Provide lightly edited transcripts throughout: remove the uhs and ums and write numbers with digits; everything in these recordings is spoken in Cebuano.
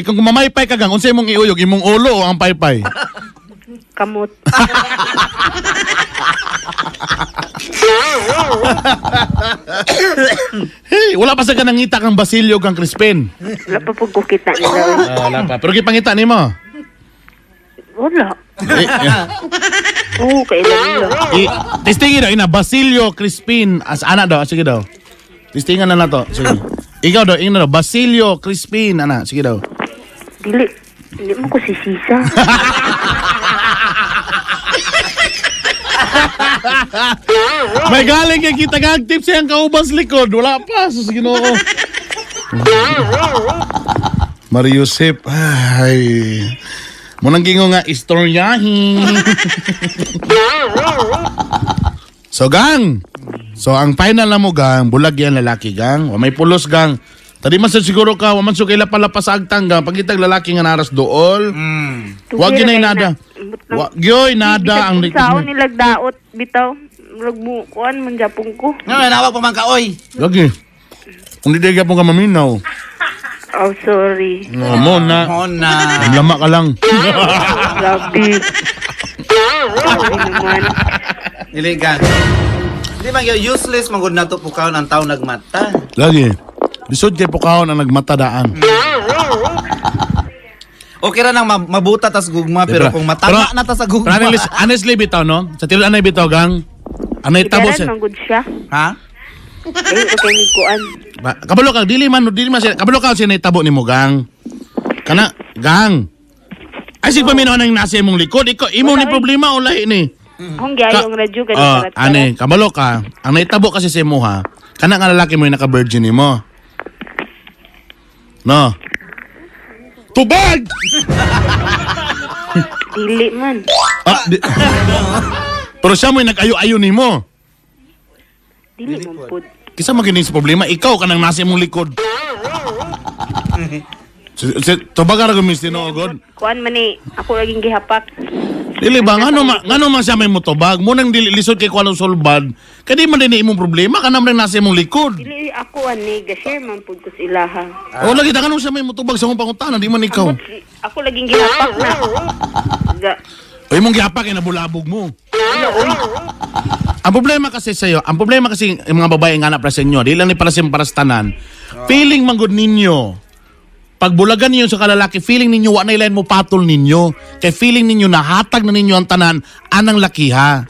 Kung mamaypay ka, gang, unsa imong iuyog, imong ulo o ang paypay? Kamot. Hey, wala pa sa ka nangita kang Basilio kang Crispin. Wala pa po ko kita nila, oy. Ah, wala pa. Pero gipangita nimo. Wala. Eh, Oo, kailan nila. eh, testingin daw ina Basilio Crispin as ana daw, sige daw. Testingan na to. Sige. Ikaw daw, ingna daw Basilio Crispin ana, sige daw. Dili. Hindi mo ko sisisa. May galing kay kita kag tips siyang kauban sa likod. Wala pa sus, Ginoo. Mariusip, ay. Munang gingo nga istoryahin. So gang, so ang final na mo, gang, bulag yan lalaki, gang. Wa may pulos, gang. Tadi man sa siguro ka, wa man sa kaila pala pasagtang, gang. Pagkitag lalaki nga naras dool. Wa ginay nada. Wa gyoy nada ang Sao nilag daot bitaw. Murag mo kuan man japong ko. Nga, nawag pa man ka, oy. Lagi. Kung di di ka maminaw. Oh, sorry. No, mo na. Mo na. Ang lama ka lang. Grabe. Grabe naman. Dili, gang. Di man gyud useless man gud nato pukaon ang tao nagmata. Lagi. Lisod kay pukahon ang nagmatadaan. Okay ra nang mabuta tas gugma, pero Diba? kung matama na ta sa gugma. Pero honestly, honestly bitaw, no? Sa tiluan na bitaw, gang. Anay tabo Idaran sa man gud siya. Ha? Eh, okay ni kuan. Kabalo ka, dili man siya. Kabalo ka siya naitabo nimo, gang. Kana, gang. Ay, sige paminaw nang nasa imong likod. Ikaw, imo ni problema o lahi ni. Akong giayo ang radyo kay Ah, karat. ane, kabalo ka. Ang naitabo kasi sa imo, ha. Kana nga lalaki mo yung naka-virgin nimo. No. Tubag! Dili man. Ah, pero siya mo'y nag-ayo-ayo nimo. Dili man pud. Kisa magining sa problema, ikaw ka nang nasa imong likod. Tubag ra gumis tinuod. Kuan man ni ako laging gihapak. Dili ba ngano man siya may motobag mo nang dili lisod kay kuan sulbad. Kay di man din imong problema kana man nasa imong likod. Dili ako ani ga-share man pud ko sa ilaha. O lagi ta ngano siya may motobag sa imong pangutana di man ikaw. Ambot, ako laging gihapak na. Ga O imong gihapak kay nabulabog mo. Ang problema kasi sa iyo, ang problema kasi yung mga babae nga na para sa inyo, di lang ni para sa para sa tanan. Feeling man gud ninyo. Pag bulagan ninyo sa kalalaki, feeling ninyo wa na ilain mo patol ninyo. Kay feeling ninyo nahatag na ninyo ang tanan anang lakiha.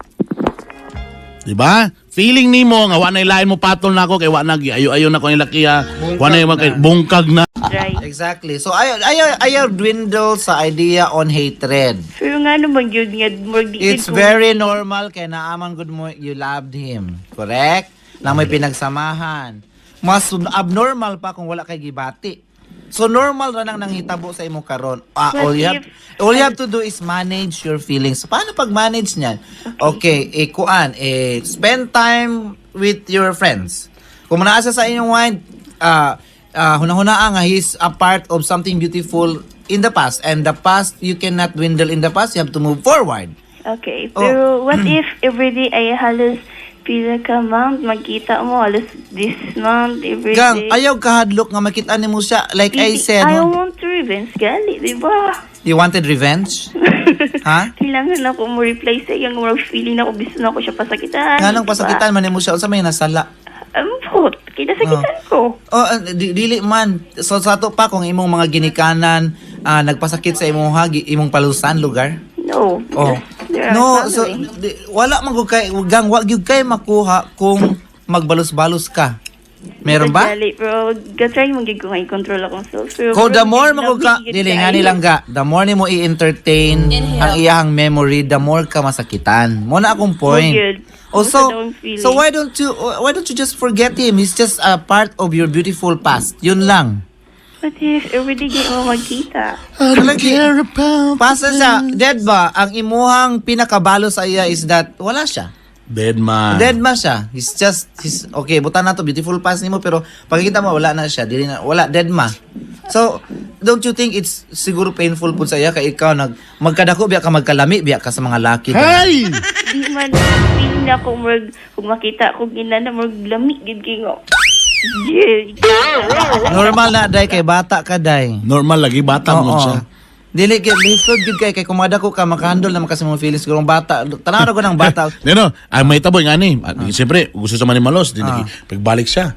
Di ba? Feeling nimo nga wa na ilain mo patol na ako kay wa na ayo-ayo na ko ang lakiha. Wa na Bungkag kay bungkag na. try. Exactly. So ayaw dwindle sa idea on hatred. Pero nga naman yun nga murag di It's very normal kay naaman gud mo you loved him. Correct? Na may pinagsamahan. Mas abnormal pa kung wala kay gibati. So normal ra nang nanghitabo sa imo karon. Ah, But all you have to do is manage your feelings. Paano pag manage niyan? Okay, eh, kuan, eh, spend time with your friends. Kung naa siya sa inyong mind, hunahunaa nga he's a part of something beautiful in the past, and the past you cannot dwindle in the past, you have to move forward. Okay, Oh. pero what if everyday ay halos pila ka month magkita mo halos this month every Gang, day? ayaw kahadlok nga makita nimo siya. Like I said, I want revenge gali, di ba? You wanted revenge? Ha? Kailangan ako mo reply sa iyang murag feeling ako gusto na ako siya pasakitan. Nga nang di ba? pasakitan man nimo siya, unsa may nasala? Ambot, kinasakitan ko. Oh, dili man. So sa ato pa kung imong mga ginikanan nagpasakit sa imong imong palusan lugar. No. Oh. They're our No, so family. wala man gud kay gang, wa gyud kay makuha kung magbalos-balos ka. Meron ba? Gali, pero ga-try mo gyud ko nga i-control akong self. Pero Ko the bro, more mo ka love gyud dili nga kaayo. nilang ga, the more nimo i-entertain ang iyahang memory, the more ka masakitan. Mo na akong point. Mo gyud. Oh, Mo so sa akong feeling. so why don't you just forget him? He's just a part of your beautiful past. Yun lang. What if everyday gay mo magkita? I don't Lagi. care about Pasa sa dead ba ang imuhang pinakabalo sa iya is that wala siya. Dead man. Dead ma siya. He's just he's okay, butan na to beautiful past nimo, pero pagkita mo wala na siya, dili na wala, dead ma. So, don't you think it's siguro painful pud sa iya kay ikaw nag magkadako biya ka, magkalami biya ka sa mga laki? Hey! Di man feeling na ako murag kung makita ko ginana murag lami gid kay nga. Yeah. Normal na, day, kay bata ka, day. Normal lagi bata mo siya. Dili kay lisod gyud kay kumada ko ka makahandle naman kasi mga feelings ko bata. Tanaw ko ng bata. No, ay may tabo nga ni. Ah, siyempre, gusto sa manimalos, di pagbalik siya.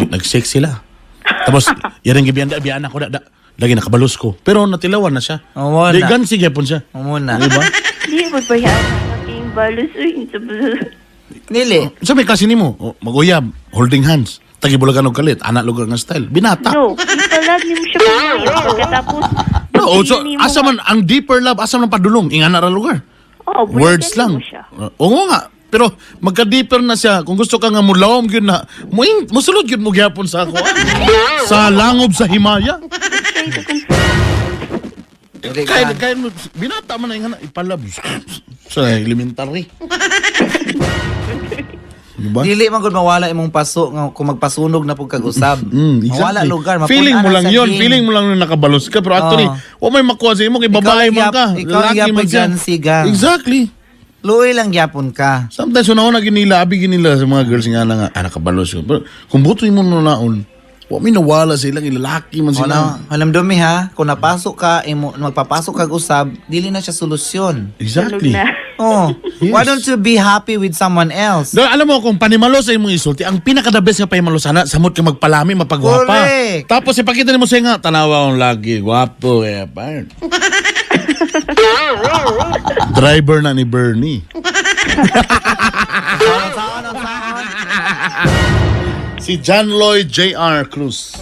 Nag-sex sila. Tapos, yaring gibiyan da, biyan ako da, da. Lagi nakabalos ko. Pero natilawan na siya. Oo Di na. gan sige pon siya. Mo na. Di ba? Di mo bayaan ang aking balos. Uy, sa Dili. Sa may kasi nimo, oh, maguyab, holding hands. Tagibulagan og kalit, anak lugar nga style. Binata. No, ipalag ni mo siya pag pagkatapos. No, oh, so, pag-pili mo asa man ang deeper love, asa man padulong, ingana ra lugar. Oo, bulagan Words nimo lang. siya. Oo nga. Pero magka-deeper na siya. Kung gusto ka nga mulawom gyud na, muing, musulod gyud mo gyapon sa ako. Sa langob sa Himaya. Try to control. Dili Kaya, ka. kaya mo, binata man na yung anak, ipalab. Sa elementary. Diba? Dili man gud mawala imong paso nga kung magpasunog na pud kag usab. Exactly. Mawala lugar, mapun-anan Feeling mo lang sa yun. game. Feeling mo lang na nakabalos ka. Pero actually, wa may makuha sa imo. Kay babae Ikaw man ka. ikaw Lalaki gyapon man siya. dyan, sigang. Exactly. Luoy lang gyapon ka. Sometimes, una-una ginila, abi ginila sa mga girls nga na nga, ah, nakabalos yun. Pero kung buto mo naon, wa may nawala sila, lalaki man sila. Wala, alam dumi ha, kung napasok ka, imo, magpapasok kag usab, dili na siya solusyon. Exactly. Tulog na. Oh, Yes. why don't you be happy with someone else? Dahil alam mo, kung panimalo sa imong isulti, ang pinaka-the best nga panimalo sana, samot ka magpalami, mapagwapa. Correct. Tapos ipakita nimo sa nga, tanawa akong lagi, gwapo eh, par. Driver na ni Bernie. Si John Lloyd J.R. Cruz.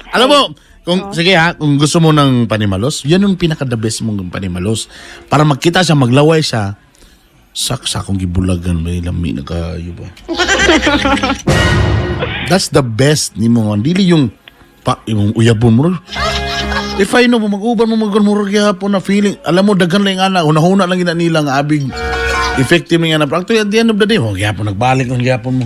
Alam mo, kung sige ha, kung gusto mo ng panimalos, yan yung pinaka the best mong panimalos. Para magkita siya, maglaway siya, sak sa akong gibulagan may lami na kayo ba. That's the best nimo. Dili yung pa imong uyabon mo. If I know mo mag-uban mo mag murag gyapon na feeling. Alam mo daghan lang ana, hunahuna lang gina nila nga abig effective nga na. Actually at the end of the day, oh, gyapon nagbalik lang gyapon mo.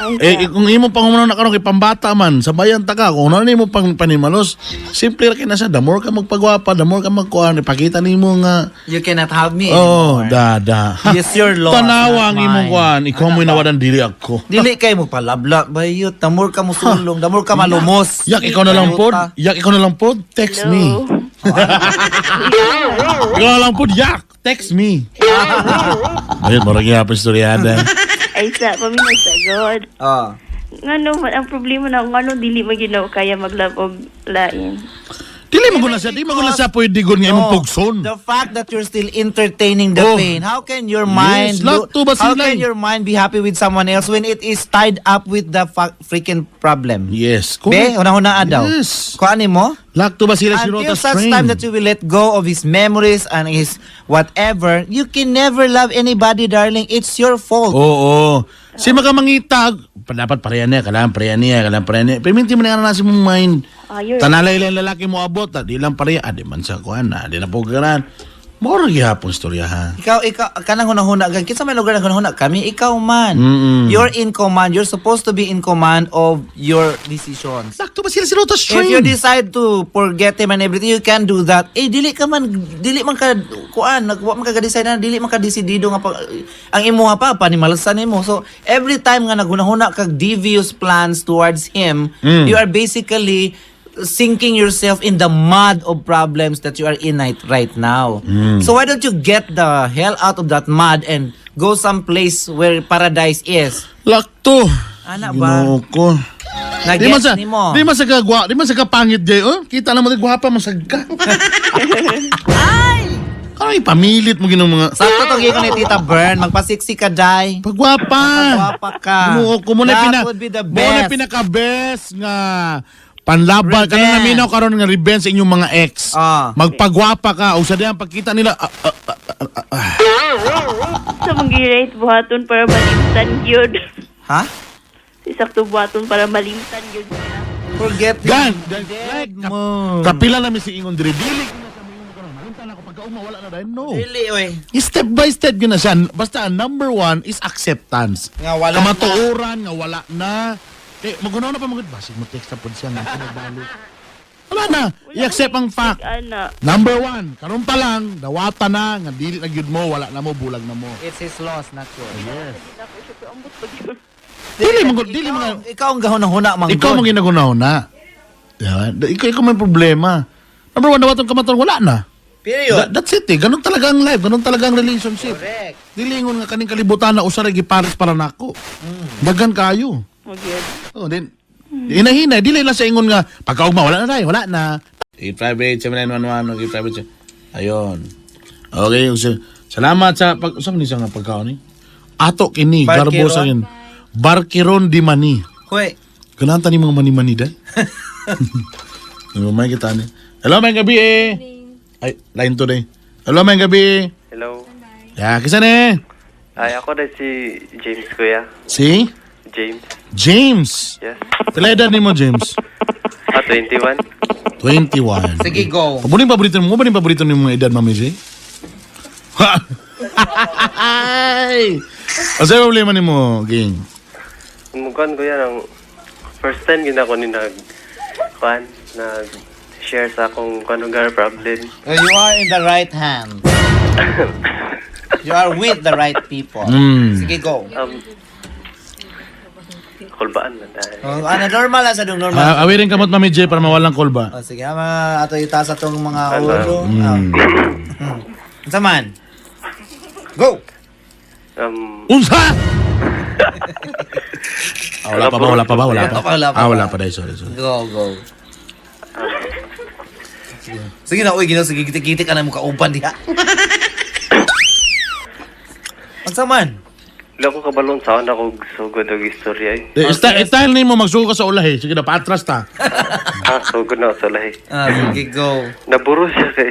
Ay, Eh, eh, kung imo pang na karon kay pambata man, sabayan ta ka, kung ano nimo pang panimalos, simple ra kay na siya, the more ka magpagwapa, the more ka magkuan, ipakita nimo nga You cannot have me oh, anymore. da da. Yes, your loss, Tanawa not ang imong mine. kuan, ikaw mo'y nawalan dili ako. Dili kay mo palabla bayot, damor ka musulong, damor ka malumos. Yak ikaw na lang pod, yak ikaw na lang pod, text me. Hello. Ikaw na lang pod, yak, text me. Ayun, murag gyapon istoryada. Ay, sa paminaw sa God. Oh. Ngano man ang problema na ngano dili man ginaw kaya maglove og lain. Dili mo na siya, di mo na siya pwede gud nga imong No, pugson. The fact that you're still entertaining the Oh. pain, how can your mind Yes, lot to ba how sila can eh? your mind be happy with someone else when it is tied up with the freaking problem? Yes, Be, correct. una-una daw. Yes. Kuan mo? Lakto ba sila si Until Rota such Strain? time that you will let go of his memories and his whatever, you can never love anybody, darling. It's your fault. Oo. Si makamangitag, dapat pareha niya, kailangan pareha niya, kailangan pareha niya. Piminti mo na nga nasa mong mind. Ayun. Tanalay lang lalaki mo abot, ah, di lang pareha, ah, di man sa kuan, ah, di na po garan. Moro gihapon istorya ha. Ikaw, kanang hunahuna, gan kinsa may lugar ng hunahuna kami, ikaw man. You're in command. You're supposed to be in command of your decisions. Sakto ba sila si Rota If you Strain? decide to forget him and everything, you can do that. Eh, dili man ka, kuan, nagwa man ka decide na, dili man ka desidido nga pag, ang imuha pa, panimalasan nimo. So, every time nga naghunahuna kag devious plans towards him, you are basically sinking yourself in the mud of problems that you are in right now. So why don't you get the hell out of that mud and go someplace where paradise is? Lakto. Ana ba? Ginoo ko. Di man Na-gets sa, nimo. di man sa kagwa, di man sa kapangit jay, oh. Kita naman gwapa man sa ka. Ay! Ay, pamilit mo ginong mga Sakto to gyud ni Tita Bern, magpasiksi ka day. Pagwapa. Pagwapa ka. Ginoo ko mo na That pina would be the Mo na best. pinaka-best nga panlaban kanang Revenge. naminaw karon nga revenge sa inyong mga ex. Ah. Magpagwapa ka o sa diyang pagkita nila ah, ah, ah, ah, ah. Sa mangi-rate buhaton para malimtan gyud. Ha? Si sakto buhaton para malimtan gyud siya. Forget Gan, Dead like, mo. Kapila namin si Ingon diri dili ko na sa moingon karon. Malimtan ako pagkaugma wala na dahil no. Really, oy. Step by step yun na siya. Basta ang number one is acceptance. Nga wala Kamatuoran, nga wala na. Eh, magunaw na pa magud. Basig mo text na po siya nga nagbalik. Wala Wala na. I-accept ang fact. Ana. Number one, karon pa lang, dawata na, nga dili na gyud mo, wala na mo, bulag na mo. It's his loss, not yours. Yes. Ako siya pero ambot pag yun. Dili man gud- dili man Ikaw ang gahuna-huna, man. Ikaw mo ginagunaw na. Yeah, ikaw may problema. Number one, dawaton ka matol, wala na. Period. That's it eh. Ganun talaga ang life, ganun talaga ang relationship. Correct. Dili ingon nga kaning kalibutan na usa ra gipares para nako. Daghan kayo. Mo gyud. Oh, then hinahina, dili lang sa ingon nga pagkaugma wala na tayo, wala na. 858-7911, 858. Ayun. Okay, so, salamat sa pag usa man ni siya nga pagkaon ni. Ato kini garbo sa kin. Barkiron di mani. Hoy. Ganahan ta ni mga mani-mani dai. Ano may kita ni. Hello, may gabi eh. Ay, line to day. Hello, may gabi. Hello. Ya, kisa ni. Ay, ako na si James, kuya. Si James. James. Yes. Pila edad nimo, James? Ah, 21. 21. Sige, go. Paborito paborito mo, ba paborito nimo mga edad, Mami J? Ay! Asa yung problema nimo, gang? Mukhang, kuya, ng first time gina ko ni nag, kuan, nag share sa akong kanugar problem. You are in the right hand. You are with the right people. Sige, go. Kulbaan man tayo. Oh, ano, normal lang sa dong normal. Ah, awirin kamot, Mami J, para mawalang kolba. Oh, sige, ha, mga ato itaas atong mga Ano? ulo. Ah. Unsa man? Go! Unsa? Ah, wala pa ba? Wala pa ba? Wala pa? Wala pa. Ah, wala pa dahil. Sorry, sorry. Go, go. Sige. Sige na, uy, ginoo, sige, giti-giti ka na mo kauban diha. Unsa man? Wala ko kabalon sa ako sugod og istorya eh. Eh, style nimo magsugo ka sa ulahi. Sige na, paatras ta. Ah, sugod na ako sa lahi. Ah, sige, go. Naburo siya kay.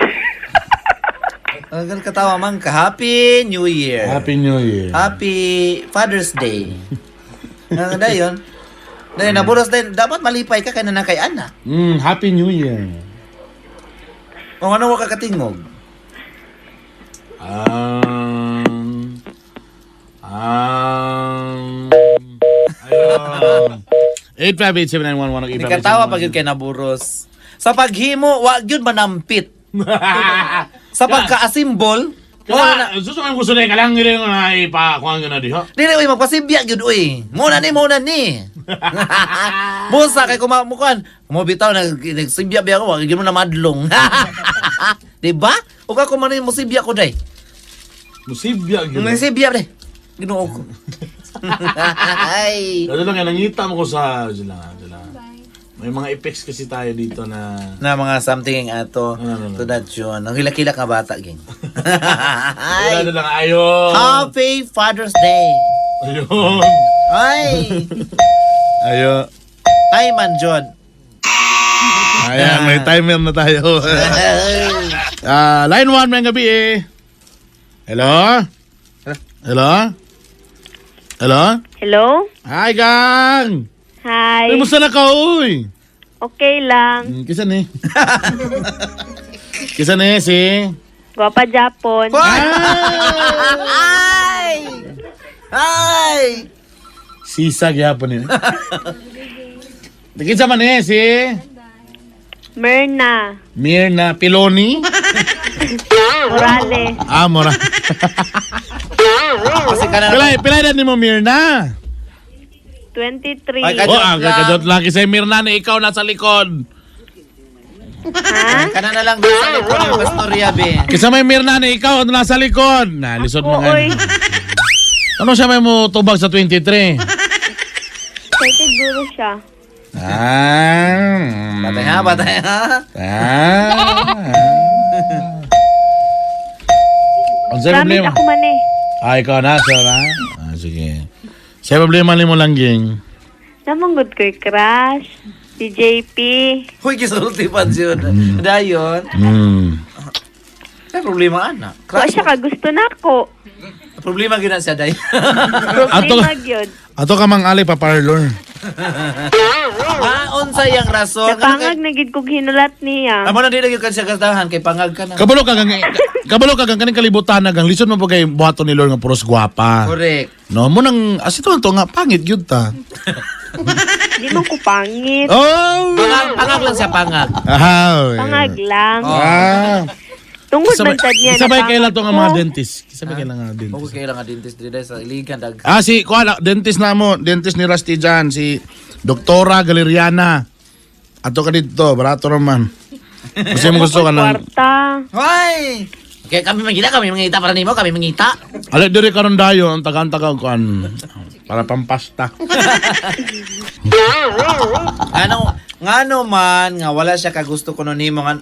Ang ganun katawa man ka. Happy New Year. Happy New Year. Happy Father's Day. Ang dayon. Dayon, naburos din. Dapat malipay ka kay na kay Ana. Happy New Year. Kung ano wa ka katingog. Ayun. 858-7911. Ni katawa pag yun kay naburos. Sa paghimo, wa gyud manampit. Sa pagkaasimbol, wala na. Kaya, susunod gusto na kalang nila yung na ipakuhan ka na diha. Dili uy magpasibya gyud uy. Muna ni muna ni. Busa kay kuma mukuan, mo bitaw nag nagsibya biya ko wa gyud mo na madlong. Di ba? Ug ako man mo sibya ko day. Musibya gyud. Mo sibya day. Ginoo ko. Ay. Lalo lang, nangita mo ko sa sila, sila. May mga effects kasi tayo dito na Na mga something ato Ano, ano, to that yun. Ang hilak-hilak nga bata ging. Wala Ay. na lang, ayun. Happy Father's Day. Ayun. Ay. Ayun. Tay man John. Ayan, may timer na tayo. Ah, line 1, may gabi eh. Hello? Hello? Hello? Hello? Hi, gang! Hi. Ay, musta na ka, uy? Okay lang. Kisa ni? Kisa ni, si? Gwapa Japon. Ay! Ay! Sisa gyapon ni. Kinsa man eh, si? Myrna. Mirna Piloni? Morales. Ah, mora. Kasi ka na Pila edad nimo, Mirna? 23. Ay, Oh, ang kakadot lang kasi Mirna na ikaw nasa likod. Ha? Kana na lang doon sa likod ng pastorya, be. Kisa may Mirna na ikaw nasa likod. Na, lisod Ako, mga. oy. Ano siya may mo tubag sa 23? Kay siguro siya. Ah. Batay ha, batay ha. Ah. Ang sa Promise problema? ako man eh. Ah, ikaw na, sir, ha? Ah, sige. Sa problema nimo lang, ging. Namanggod ko'y crush. Si JP. Huy, gisulti pa yun. Dayon. May problema, ana. Wa siya ka gusto na ako. Problema gyud na siya, day. Problema gyud. Ato ka mang ali pa parlor. Ah, unsa yang rason? Napangag na gid kog hinulat niya. Amo na di lagi ka siya gastahan kay pangag ka na. Kabalo ka gang kaning kalibutan na gang lisod mo pa kay buhaton ni Lord nga puros gwapa. Correct. No, mo nang asito to nga pangit gyud ta. Di man ko pangit. Oh! Pangag, pangag lang siya, pangag. Ah, Pangag lang. Ah. Tungod man sad niya. Sabay napangag kailan to nga mga ko. dentist. Kisabay kailan nga dentist. Okay kailangan nga dentist diri sa iligan dag. Ah, si kuha dentist na mo, dentist ni Rusty Jan, si Doktora Galeriana. Ato ka dito, barato naman. Kasi mo gusto ka ng Kwarta. Hoy! Okay, kami mangita para nimo, kami mangita. Alay diri karon dayo ang tagaan-tagaan kuan para pampasta. Ano ngano man nga wala siya kagusto kuno nimo nga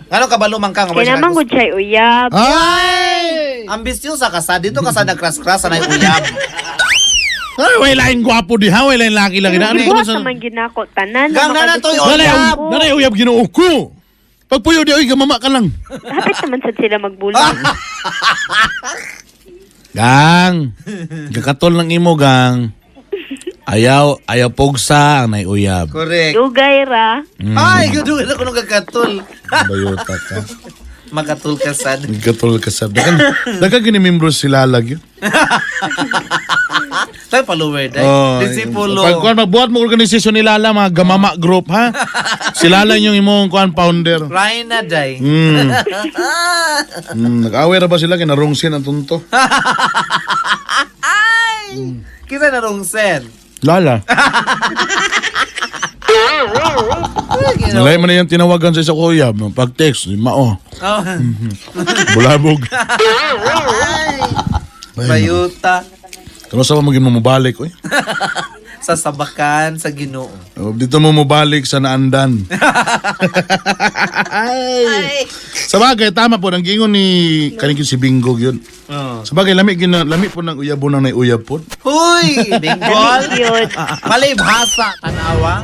ngano kabalo man ka nga wala Kaya siya naman kagusto. gud siya uyab. Ay! Ambisyosa ka sa dito ka sa nagkras-kras sa nay uyab. Ay, way laing gwapo di ha, way laing laki lagi na. Ano Gibuhat sa naman ginako tanan. Gang na na to'y Nanay, uyab. nanay uyab Ginoo ko. Pagpuyo di oy gamama ka lang. Hapit naman sad sila magbulong. Gang. Gakatol ng imo gang. Ayaw, ayaw pugsa ang nay uyab. Correct. Dugay ra. Ay, gusto ko nung kakatul. Bayota ka. Makatul ka sad. Gakatol ka sa. Dagan, dagan gini membro sila lagi. Tayo follower day. Oh, Disipulo. Pag kuan magbuhat mo organisasyon ni Lala mga gamama group ha. Si Lala yung imong kuan founder. Rhina day. Nag-away ra ba sila kay narungsin ang tunto? Ay! Kisa na rong sen. Lala. Nalay man na yung tinawagan sa isa ko uyab. Pag text, mao. Oh. Bulabog. Ay, bayuta Kano sa mo mo mobalik oy? sa sabakan sa Ginoo. Oh, dito mo mobalik sa naandan. Ay. Sa bagay tama po ang gingon ni kaning si Bingo yun. Oh. Sa bagay lami gina lami po ng uyabo nang nay uyab po. Huy, Bengal. Yun. Palibhasa tanawa.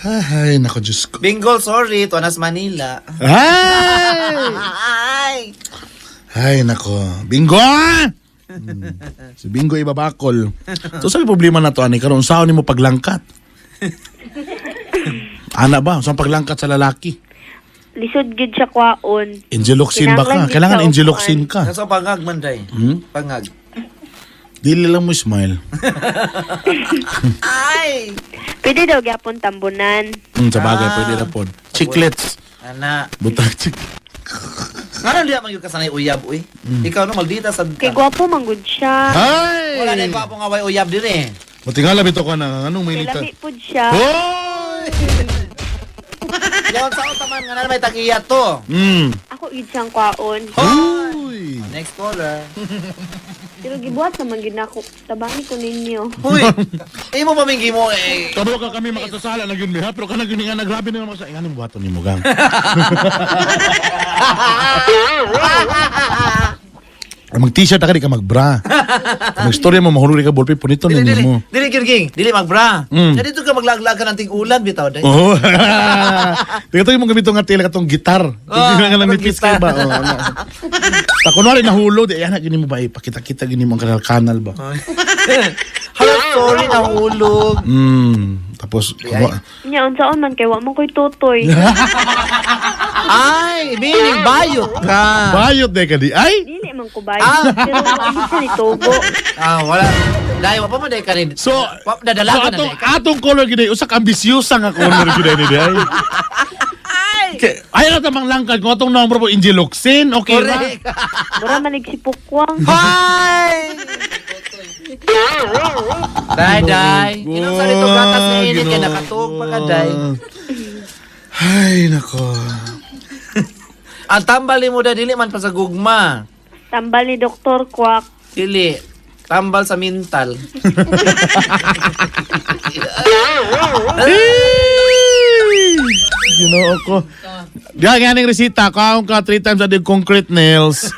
Ay, nako Diyos ko. Bengal, sorry, Tuanas Manila. Ay! Ay! Ay, nako. Bingo! Ah! Si Bingo ibabakol. So sabi problema na to ani karon saon nimo paglangkat? Ana ba? Saan paglangkat sa lalaki? Lisod gid siya kwaon. Angeloxin ba ka? Kinahanglan Kailangan gid sa angeloxin ka. Nasa pangag man day. Hmm? Pangag. Dili lang mo smile. Ay! Pwede daw gyapon tambunan. Sa bagay, pwede na po. Chiclets. Ana. Butang chick. Ngano diya man gyud ka sanay uyab uy? Ikaw no maldita sad Kay ka. gwapo man gud siya. Ay! Wala na gwapo nga way uyab dire. Matingala bitaw ka na. Anong may Kay lita? lami pud siya. Hoy! Yawn sa taman nga na may tag-iya to. Ako gid siyang kwaon. Uy! Next caller. Pero gibuhat naman gid nako. Tabangi ko ninyo. Huy! Imo pa minggi mo eh. Kabalo ka kami makatasala na yun, ha? Pero kanang yun nga, nagrabe na naman sa... Ay, anong buhaton ni mo, gang? Ay, mag-t-shirt ka, di ka mag-bra. Mag-storya mo, mahulog ka, ballpen, punito Dili ninyo dili. mo. Dili gyud ging. Dili magbra. Kaya dito ka maglaglag ka ng ting-ulan bitaw day. Oo. Di ka to yung gamit nga tela katong gitar. Di Ah, ka lang katong nipis kay ba? Oh, ano. Ta kunwari nahulog, di ayan gini mo ba ipakita-kita gini mo ang kanal-kanal ba. Hala, sorry nahulog. Tapos kunwa, Nya unsaon man kay wa man koy tutoy. Ay, meaning bayot ka. bayot de ka di ay. Dili man ko bayot. Pero wa gid siya ni tubo. Ah, wala. Dai, wa pa man day ka rin. So, wa dadala so ka na atong day ka. atong color gid usa ka ambisyosa nga color gid ni di ay. Kay ay ra tamang langkad kung atong number po Angeloxin, okay ra? Correct. Mura man nagsipukwang. Hi! Day, day. Inom sa nito gatas na init kay nakatuog pa ka, day. Ay, nako. Ang tambal ni mo da dili man pa sa gugma. Tambal ni Doktor Kwak. Dili. Tambal sa mental. Ginoo ko. Diya nga ning resita, kaon ka 3 times a day concrete nails.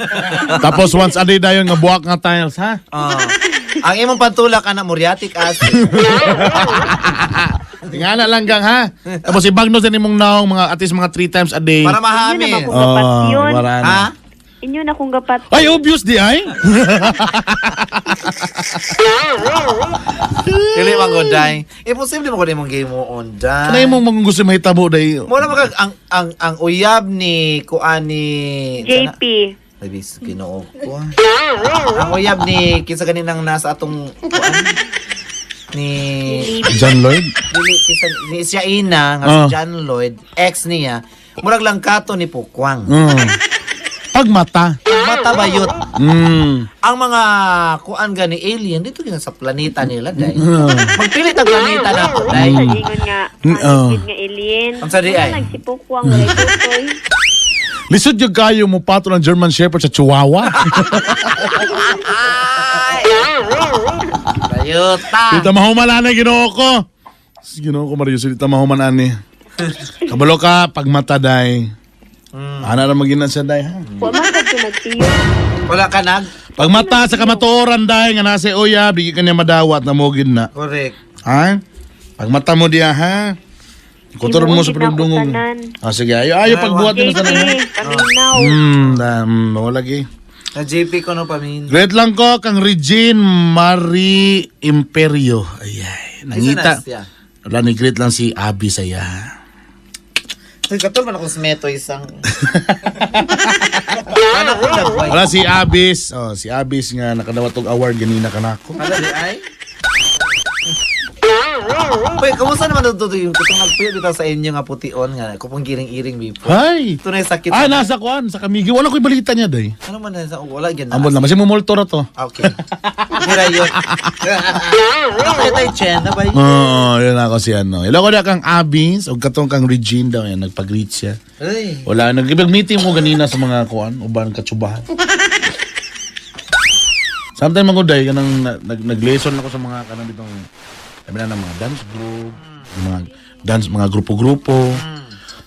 Tapos once a day dayon nga buwak nga tiles, ha? Ah. Ang imong pantulak ana muriatic acid. Tingala lang gang ha. Tapos ibagnos din imong naong mga at least mga 3 times a day. Para Inyo mahami. naman kung gapat Oh, yun. wala na. Ha? Inyo na kung gapat. Ay, obvious di ay. Dili man gud day. Imposible mo gud imong gimuon day. Ano imong mga gusto mahitabo day? Mura man kag ang uyab ni kuan ni JP. Ay, bis, Ginoo ko. Ang uyab ni kinsa ganinang nasa atong kuan. Ni John Lloyd? Dili kisa ni siya ina nga si John Lloyd, ex niya, murag lang kato ni Pukwang. Pagmata. Mata bayot. Ang mga kuan gani alien dito gina sa planeta nila day. Magpilit ang planeta na to day. Sa ingon nga, gid nga alien. Ang sa di ay? Nagsipukwang, walay tutoy. Lisod yung kayo mo pato ng German Shepherd sa Chihuahua. Bayota. Dita mahuman ani Ginoo ko. Ginoo ko Mario, dita mahuman ani. Kabalo ka pagmata day. Ana ra magina siya day ha. Wa man sad ko nagtiyo. Wala ka nag? Pagmata sa kamatuoran day nga nasa uyab, di ka niya madawat na mogid na. Correct. Ha? Pagmata mo diya ha. Kuturon mo sa Himuon gid na ako padungdungog. tanan. Ah, sige, ayo ayo pagbuhat nimo JP, sa tanan. paminaw. Wala lagi. Na JP ko no pamin. Great lang ko kang Regine Marie Imperio. Ay, ay, nangita. Isa na siya. Wala ni great lang si Abby saya. Ay, katol man akong smeto isang. Ano ko na boy? Wala si Abis. Oh, si Abis nga nakadawat og award ganina kanako. Wala di ay. Wait, kumusta naman ito yung kutong nagpuyo dito sa inyo nga pution nga kupong giring-iring before. Hay. Ito na yung sakit. Ah, nasa kuan sa Kamigi. Wala ko'y balita niya day. Ano man na sa wala gyud na. Ambot na masih mumulto ra to. Okay. Mira yun. Okay, tayo, Chen. Na ba yun? Oo, yun ako si ano. Hello ko na kang Abis o katong kang Regine daw yan nagpag-greet siya. Ay. Wala nag-meeting ko ganina sa mga kuan uban katsubahan. Sometimes mga day kanang nag-lesson ako sa mga kanang bitong sabi na ng mga dance group, mga dance mga grupo-grupo.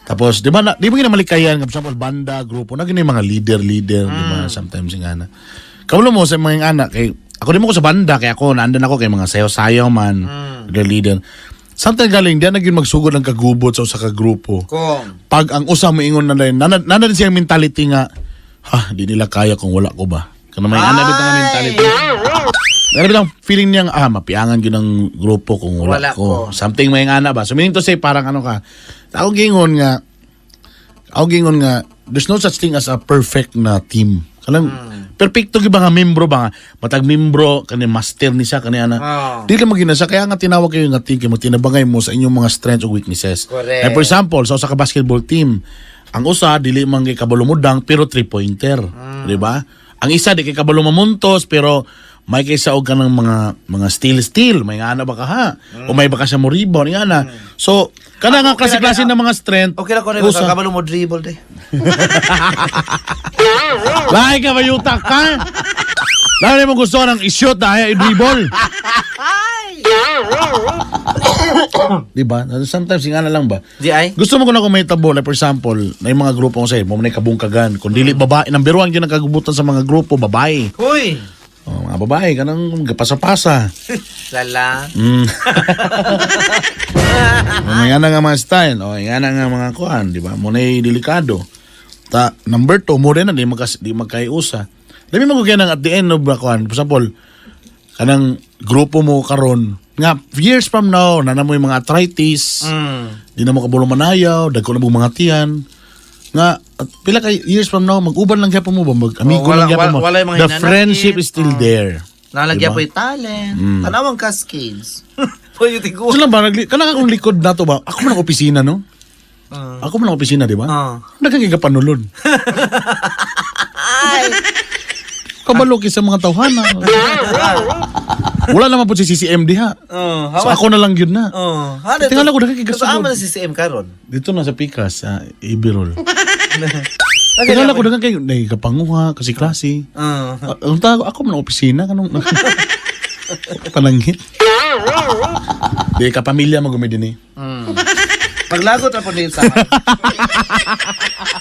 Tapos di ba na, di ba ginamalikayan, for example banda, grupo, na gini mga leader-leader, di ba? Sometimes nga na. Kaulo mo sa mga anak kay ako di mo ko sa banda kay ako naandan ako kay mga sayaw-sayaw man, leader leader. Sometimes galing diyan naging magsugod ang kagubot sa usa ka grupo Kung. pag ang usa moingon na rin, nana din siyang mentality nga, ha, di nila kaya kung wala ko ba? Kana may ana bitang nga mentality. Ana bitang feeling niyang, ah, mapiangan gyud ang grupo kung wala, Wala ko. ko. Something may ana ba? So meaning to say, parang ano ka, ako gingon nga, there's no such thing as a perfect na team. Kanang, perfecto gyud ba nga membro ba nga? Matag membro, kani master ni siya, kani ana. Di lang magina siya. Kaya nga tinawag kayo nga team, kay mo tinabangay mo sa inyong mga strengths o weaknesses. Correct. Like for example, sa usa ka basketball team, ang usa dili man kay kabalo mudang pero three-pointer, di ba? Ang isa di kay kabalo mamuntos pero may kaysa og kanang mga steal steal, may nga ana ba ka ha? O may baka siya mo rebound, nga ana. So, kana nga Ah, okay klase-klase lang, ng mga strength. Okay lang ko na usa. kabalo mo dribble de. Lahi ka bayuta ka. Lahi mo gusto ng i-shoot na i-dribble. Di ba? Sometimes nga na lang ba? Di ay? Gusto mo ko na kung may tabo, like for example, na yung mga grupo ko sa'yo, mo na kabungkagan. Kung dili babae, number one yun ang kagubutan sa mga grupo, babae. Huy! Oh, mga babae, kanang gapasa-pasa. Lala. Nga na nga mga style, o nga na nga mga kuan, di ba? Muna delikado. Ta, number two, mo rin na, di magkaiusa. Dami mo kaya nang at the end of the kuan, for example, kanang grupo mo karon nga years from now, nana mo yung mga arthritis, di na mo kabulo manayaw, dagko na mo mga tiyan, nga at pila kay years from now mag-uban lang gyapon mo ba mag-amigo Oh, wala- lang gyapon mo wala yung mga the hinanakit. friendship is still there. Nalagyan Diba? po yung talent. Tanawang cascades. Pwede tigo. Gusto lang ba, kanang akong likod na to ba? Ako man ang opisina, no? Ako man ang opisina, di ba? Nagkakapanulod. Kabalo sa mga tawhana. Wala naman po si CCM diha. Oh, So ako na lang yun na. Oh, Tingala ko, nagkakasunod. Saan man si CCM karon? Dito na sa Pikas, sa Ibirol. Tingala ko daghan kayo nagkapanguha kasi klase. Ang tao ako man ang opisina kanong pananghit. Di ka pamilya magumi din eh. Paglagot ra po din sa.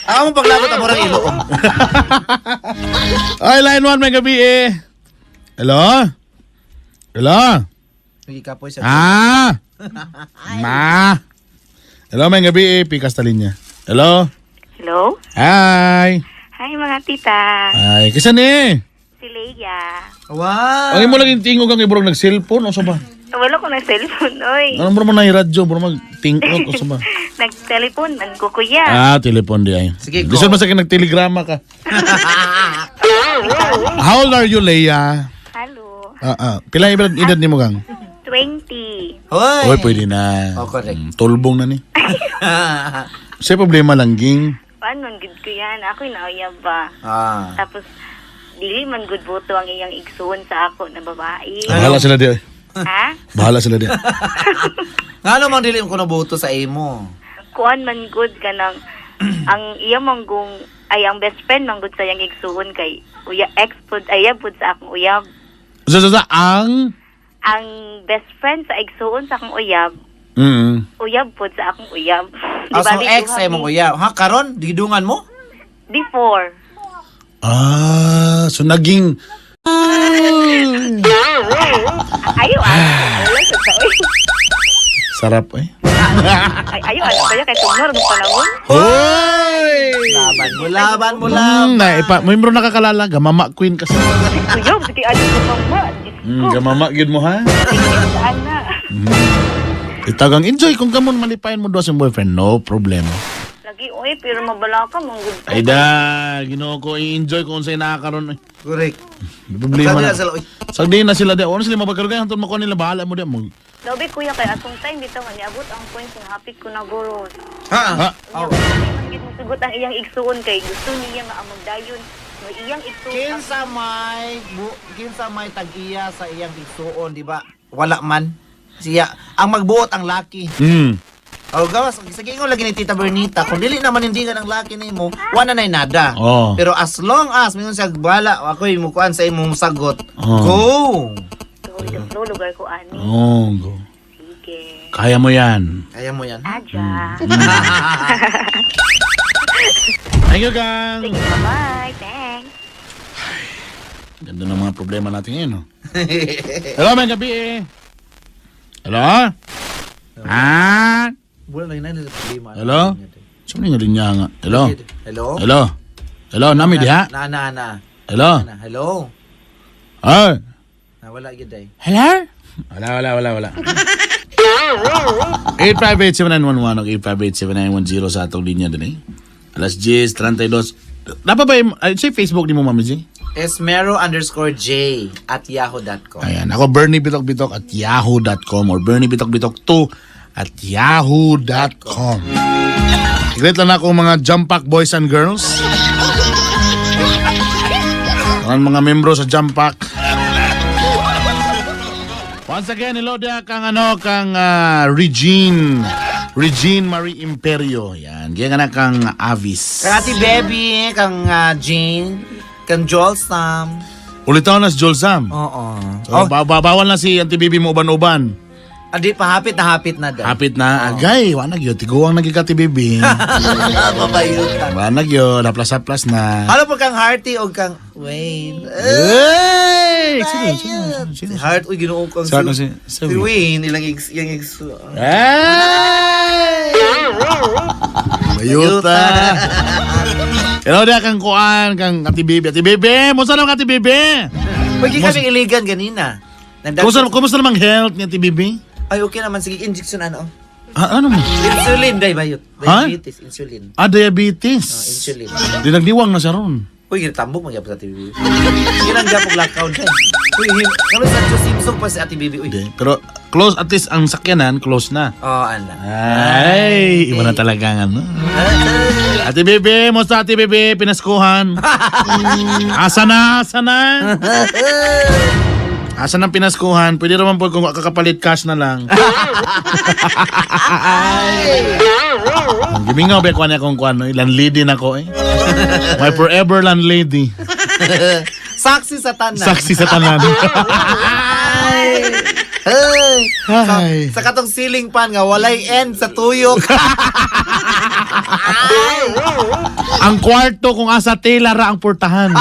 Ako mo paglagot ang murang iloom. Ay, line 1 may gabi eh. Hello? Hello? Hindi ka po siya. Ah! Ma! Hello, may gabi eh. Pikas ta linya. Hello? Hello? Hi! Hi mga tita. Ay, kisa ni? Si Leia. Wow. Ang imo lagi tingog ang ibrog nag-cellphone o sa ba? Wala ko ng cellphone, oy. Ano mo man na radyo, bro mag-tingog o sa ba? Nag-telephone man ko, kuya. Ah, telepon di ay. Sige, go. Gusto mo sa akin nagtelegrama ka. How old are you, Leia? Hello. Ah. Pila edad, edad ni mo kang? 20. Hoy. Oy, pwede na. Oh, correct. Tulbong na ni. Sa problema lang, ging. Paano man gud ko yan? Ako'y nauyab ba? Ah. Tapos, dili man gud boto ang iyang igsuon sa ako na babae. Bahala sila di. Ha? Bahala sila di. Ngano mang dili ko nabuto sa imo? Kuan man gud kanang ang iya manggong ay ang best friend man gud sa iyang igsuon kay uya ex pud ay pud sa akong uyab. Sa, ang... Ang best friend sa igsuon sa akong uyab, uyab pud sa akong uyab. Di Ah, ba, so di ex duha sa imong ni- uyab. Ha karon gidungan mo? Before. Ah, so naging... Ayaw ah. Ayaw sa oy. Sarap eh. Ay, ayaw ano kaya kay tugnar mo panahon. Hoy! Laban mo, laban mo, laban. Na, ipa, may nakakalala, gamama queen kasi. Kuya, sige ano ko mama. Diyos ko. Gamama gyud mo ha. Saan na? Itagang enjoy kung kamon malipayan mo doon sa boyfriend, no problem. Lagi oy pero mabala ka man gud. Ay da, Ginoo ko i-enjoy kung unsay nakakaroon. Eh. Correct. May problema Sabi na. na sila, uy. Sagdi na sila di. Ano sila mabagargay hantod makuha nila bahala mo di mo. Labi kuya kay atong time bitaw nga niabot ang point nga hapit ko na guro. Ha? Ha? Unya oh. Gid mo sugot ang iyang igsuon kay gusto niya nga ang magdayon. Nga iyang igsuon. Kinsa may tag-iya sa iyang igsuon, di ba? Wala man. Siya ang magbuot ang laki. O gawas sige ingon lagi ni Tita Bernita, kung dili naman hindi ka ng laki nimo, wala na nada. Oh. Pero as long as mingon siya bala, ako'y mukuan sa imong sagot. Oh. Go. Go with the flow lugar ko ani. Oh, go. Sige. Kaya mo yan. Kaya mo yan. Aja. Thank you, gang. Sige, bye-bye. Thanks. Ganda ng mga problema natin ngayon, no? Hello, may gabi eh. Hello? Ah? Wala na yun problema. Hello? Saan nga rin niya nga? Hello? Hello? Hello? Hello, nami diha? Na na na. Hello? Na, hello. Ah? Na wala gyud ay. Hello? Wala, wala, wala, wala. 858-7911 o 858-7910 sa atong linya din eh. Alas 10:32. Dapat ba yung, ay, sa Facebook ni mo, Mami G? Esmero_J@yahoo.com. Ayan, ako Bernie Bitok Bitok at yahoo.com or Bernie Bitok Bitok 2 at yahoo.com. Great lang ako mga jump pack boys and girls. Ang mga membro sa jump pack. Once again, hello dia kang ano kang Regine. Regine Marie Imperio. Yan, giyan ka na kang Avis. Kang Ate Bebby, kang Jane, kang Joel Sam. Ulitaw na si Joel Sam. Oo. So, Oh, bawal na si Auntie Bibi mo uban-uban. adi pa hapit na hapit na daw. Hapit na, agay, wala gyud tiguang nagigati bibi. Mabayutan. Wala gyud, haplas-haplas na. Halo po kang Hearty o kang Wayne. Hey! Sino? Sino? Sino? Si Heart, uy, ginoo kang Si Heart na si si Wayne, ilang ex, yung ex. Hey! Bayuta. Hello dia kang kuan kang Ate Bibi. Ate Bibi, musta naman Ate Bibi? Pwede kami iligan ganina. Nagdag- Kumusta namang health ni Ate Bibi? Ay, okay naman. Sige, injection ano. Ah, ano mo? Insulin, day, bayot. Ha? Diabetes, insulin. Ah, diabetes. Oh, insulin. Di nagniwang na siya ron. Uy, ginatambok magyapon sa Ate Bibi. Ginanggapog lakaw day. Uy, kami sa Diyos, himsog pa si Ate Bibi. Uy. Hindi. Pero close, at least ang sakyanan, close na. Oh, ana. Ay, iba na talaga ang ano. Ate Bebe, musta Ate Bebe? Pinaskuhan. Asa na? Asa na? Asa na ang pinaskuhan? Pwede naman po kung kakapalit cash na lang. Ang Gimingaw ba kuan akong kuan, no? Landlady na ko eh. My forever landlady. Saksi sa tanan. Saksi sa tanan. Ay. Ay. Ay. Sa katong ceiling pan nga walay end sa tuyok. Ang kwarto kung asa tela ra ang portahan.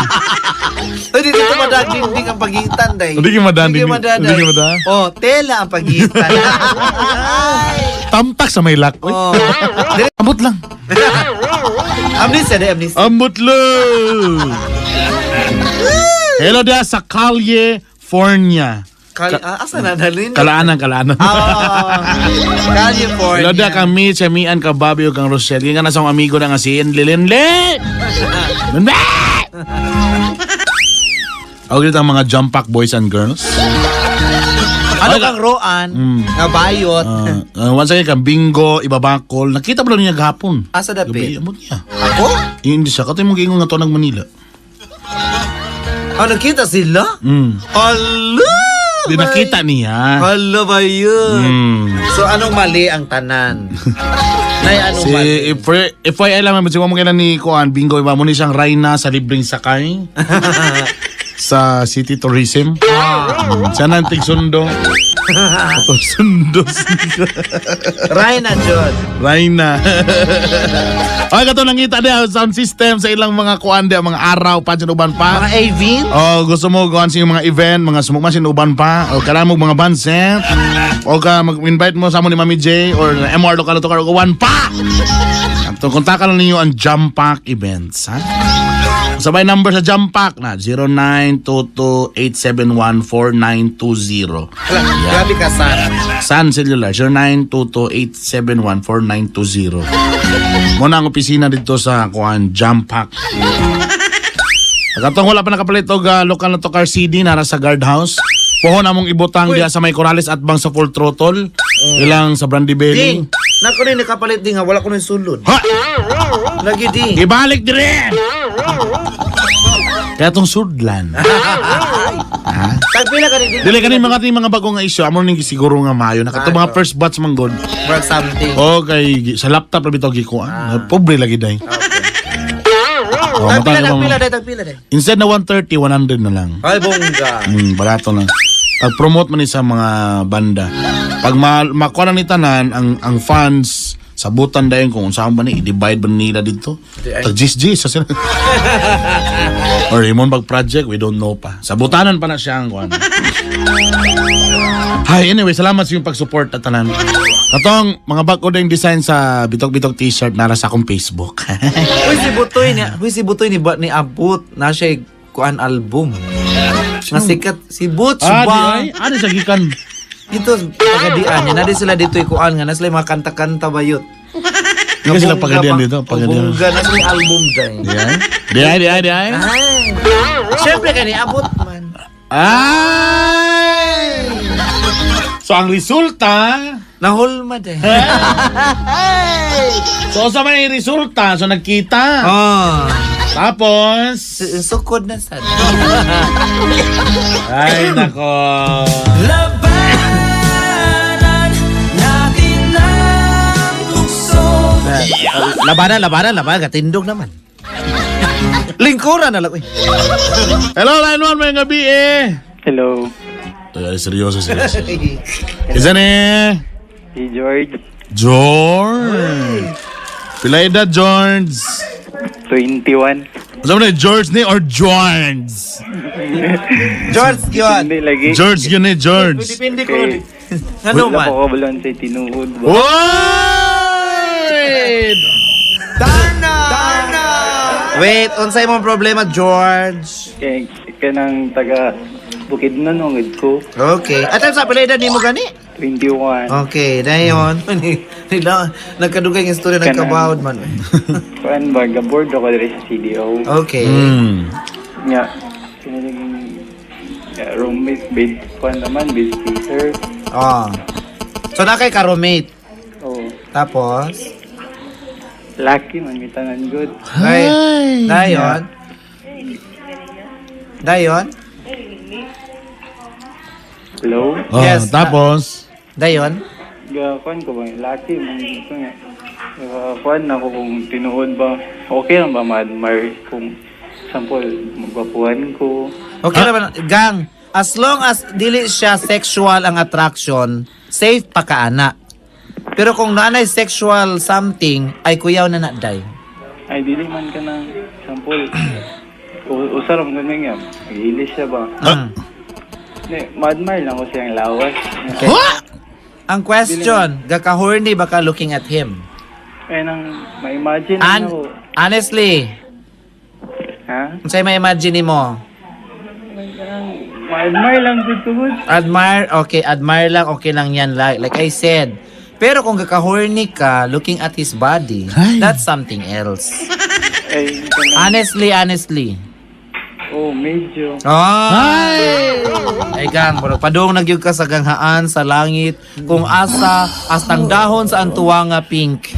Uy, dito ko madadinding ang pagitan day. Hindi ka madadinding. Hindi ka Hindi ka madadinding. Oh, tela ang pagitan. Ay. Tamtak sa may lock. Uy. Oh. Ambot lang. Amnesia day, amnesia. Ambot lang. Hello dia sa Kalye Fornia. Asa na dalin? Kalaanan, kalaanan. Oh, California. Hello dia kang Mitch, Mian, ka Bobby, ug kang Rochelle. Nga na sa akong amigo na nga si Linle. Linle! Ako ang mga jump pack boys and girls. Ano kang roan? Nga bayot. Once again, kang Bingo, Ibabakol. Nakita ba niya gahapon? Asa dapit? Gabi, amot niya. Ako? Hindi siya. Katoy mong giingon nga to ng Manila. Ah, nakita sila? Hala! Di nakita niya. Hala ba yun? So, anong mali ang tanan? Nay, anong Si mali? if FYI lang si mo kailan ni Kuan Bingo iba mo ni siyang Reyna sa libreng sakay sa City Tourism. Siya nang tigsundo. Atong sundo. Ryan na, John. Reyna. Ay kato nangita dia ang sound system sa ilang mga kuan dia mga araw pa sinuban pa. Mga Avin? Oh, gusto mo kuan sa inyong mga event, mga sumukman sinuban pa o kailangan mo mga bandset o ka mag-invite mo sa amo ni Mami J or MR Local to kuan pa. Ato kontakan lang ninyo ang Jump Pack Events, ha? Sabay number sa Jump Pack na 0922-871-4920. Hala, grabe ka, San. San Cellular 0922-871-4920. Muna ang opisina dito sa kuan Jump Pack. Katong wala pa nakapalit og lokal na to car CD nara sa guardhouse. Pohon among ibutang diya sa may Corrales at bang sa Full Throttle. Ilang sa Brandy Belly. Ding! Nako rin, nakapalit din nga. Wala ko nang sulod. Ha! Lagi ding. Ibalik dire! Kaya tong sudlan. Tagpila ka rin ding. Dili kani mga ting mga bagong nga isyu amo ning gisiguro nga maayo na kato mga first batch man god. Work something. Okay, sa laptop ra bitaw gikuan. Pobre lagi day. Oh, Tagpila, matang tagpila, day, tagpila, day. Instead na 130, 100 na lang. Ay, bongga. Barato lang. Pag-promote man ni sa mga banda. Pag makuha na ni tanan, ang fans, sabutan dayon kung saan ba ni, i-divide ba nila dito? Tag GSG, sa sila. Or Raymond Bag Project, we don't know pa. Sabutanan pa na siya ang kuan. Hi, anyway, salamat sa iyong pag-support at tanan. Katong mga bago na yung design sa Bitok-Bitok t-shirt nara sa akong Facebook. Uy, si Butoy niya. Uy, si Butoy ni, ni Abot. Na siya kuan album. Nga sikat. Si Butch ah, di ba? ay, ano sa gikan? Dito, pagadian niya. Na di sila dito ikuan nga. Na sila yung mga kanta-kanta bayot. Hindi sila pagadian dito, pagadian. Bongga na sila yung album dyan. Di ay? Di ay, di ay, di ay? Ay. Siyempre kani abot man. Ay! So ang resulta, Nahulma din. so sa may resulta, so nagkita. Oh. Tapos, Sukod na sad. ay nako. Labanan, labanan, labanan. Katindog naman. Lingkuran na lang. Uy. Hello, line 1, may gabi eh. Hello, Ay, seryoso, seryoso. Isa ni si George, George. Pila edad, George? 21. Ano na, George ni or George? George yun. Hindi lagi. George yun eh, George. Depende ko. Okay. Ano Wala man? ko kabalon sa tinuod ba? Oy! Wait, unsay mong problema, George? Kay kanang taga Bukidnon ang ko, Okay. At sa pila edad nimo gani? 21. Okay, dayon. Nila nagkadugay ng istorya nagkabawod man. Kuan ba gaboard ako diri sa CDO. Okay. Nya kinaling ya, roommate bed kuan naman bed teacher. Oh. So na kay ka-roommate. Oh, Tapos, lucky man mitanan good. ay, dayon. Dayon? Hello. Oh, Yes. Tapos, Dayon? Ga kuan ko ba lucky man ko nga. Kuan ako kung tinuod ba okay lang ba ma-admire kung sample magwapuhan ko. Okay naman, gang. As long as dili siya sexual ang attraction, safe pa ka ana. Pero kung naanay sexual something, ay kuyaw na na day. Ay, dili man ka ng sample. Usa ra man ganyan nga. Nag-ilis siya ba? Mm. Ni, ma-admire lang ko siyang lawas. Okay. Ang question, gaka-horny ba ka looking at him? Ay, nang ma-imagine lang ako. Honestly, Ha? unsay ma-imagine nimo? Ma-admire lang gud ko gud. Admire, okay, admire lang, okay lang yan. Like I said. Pero kung gaka-horny ka looking at his body, Ay. that's something else. Ay, kanang Honestly, honestly. Oh, medyo. Ay! Ay gang, murag padung nagyug ka sa ganghaan sa langit kung asa astang dahon sa antuwa nga pink.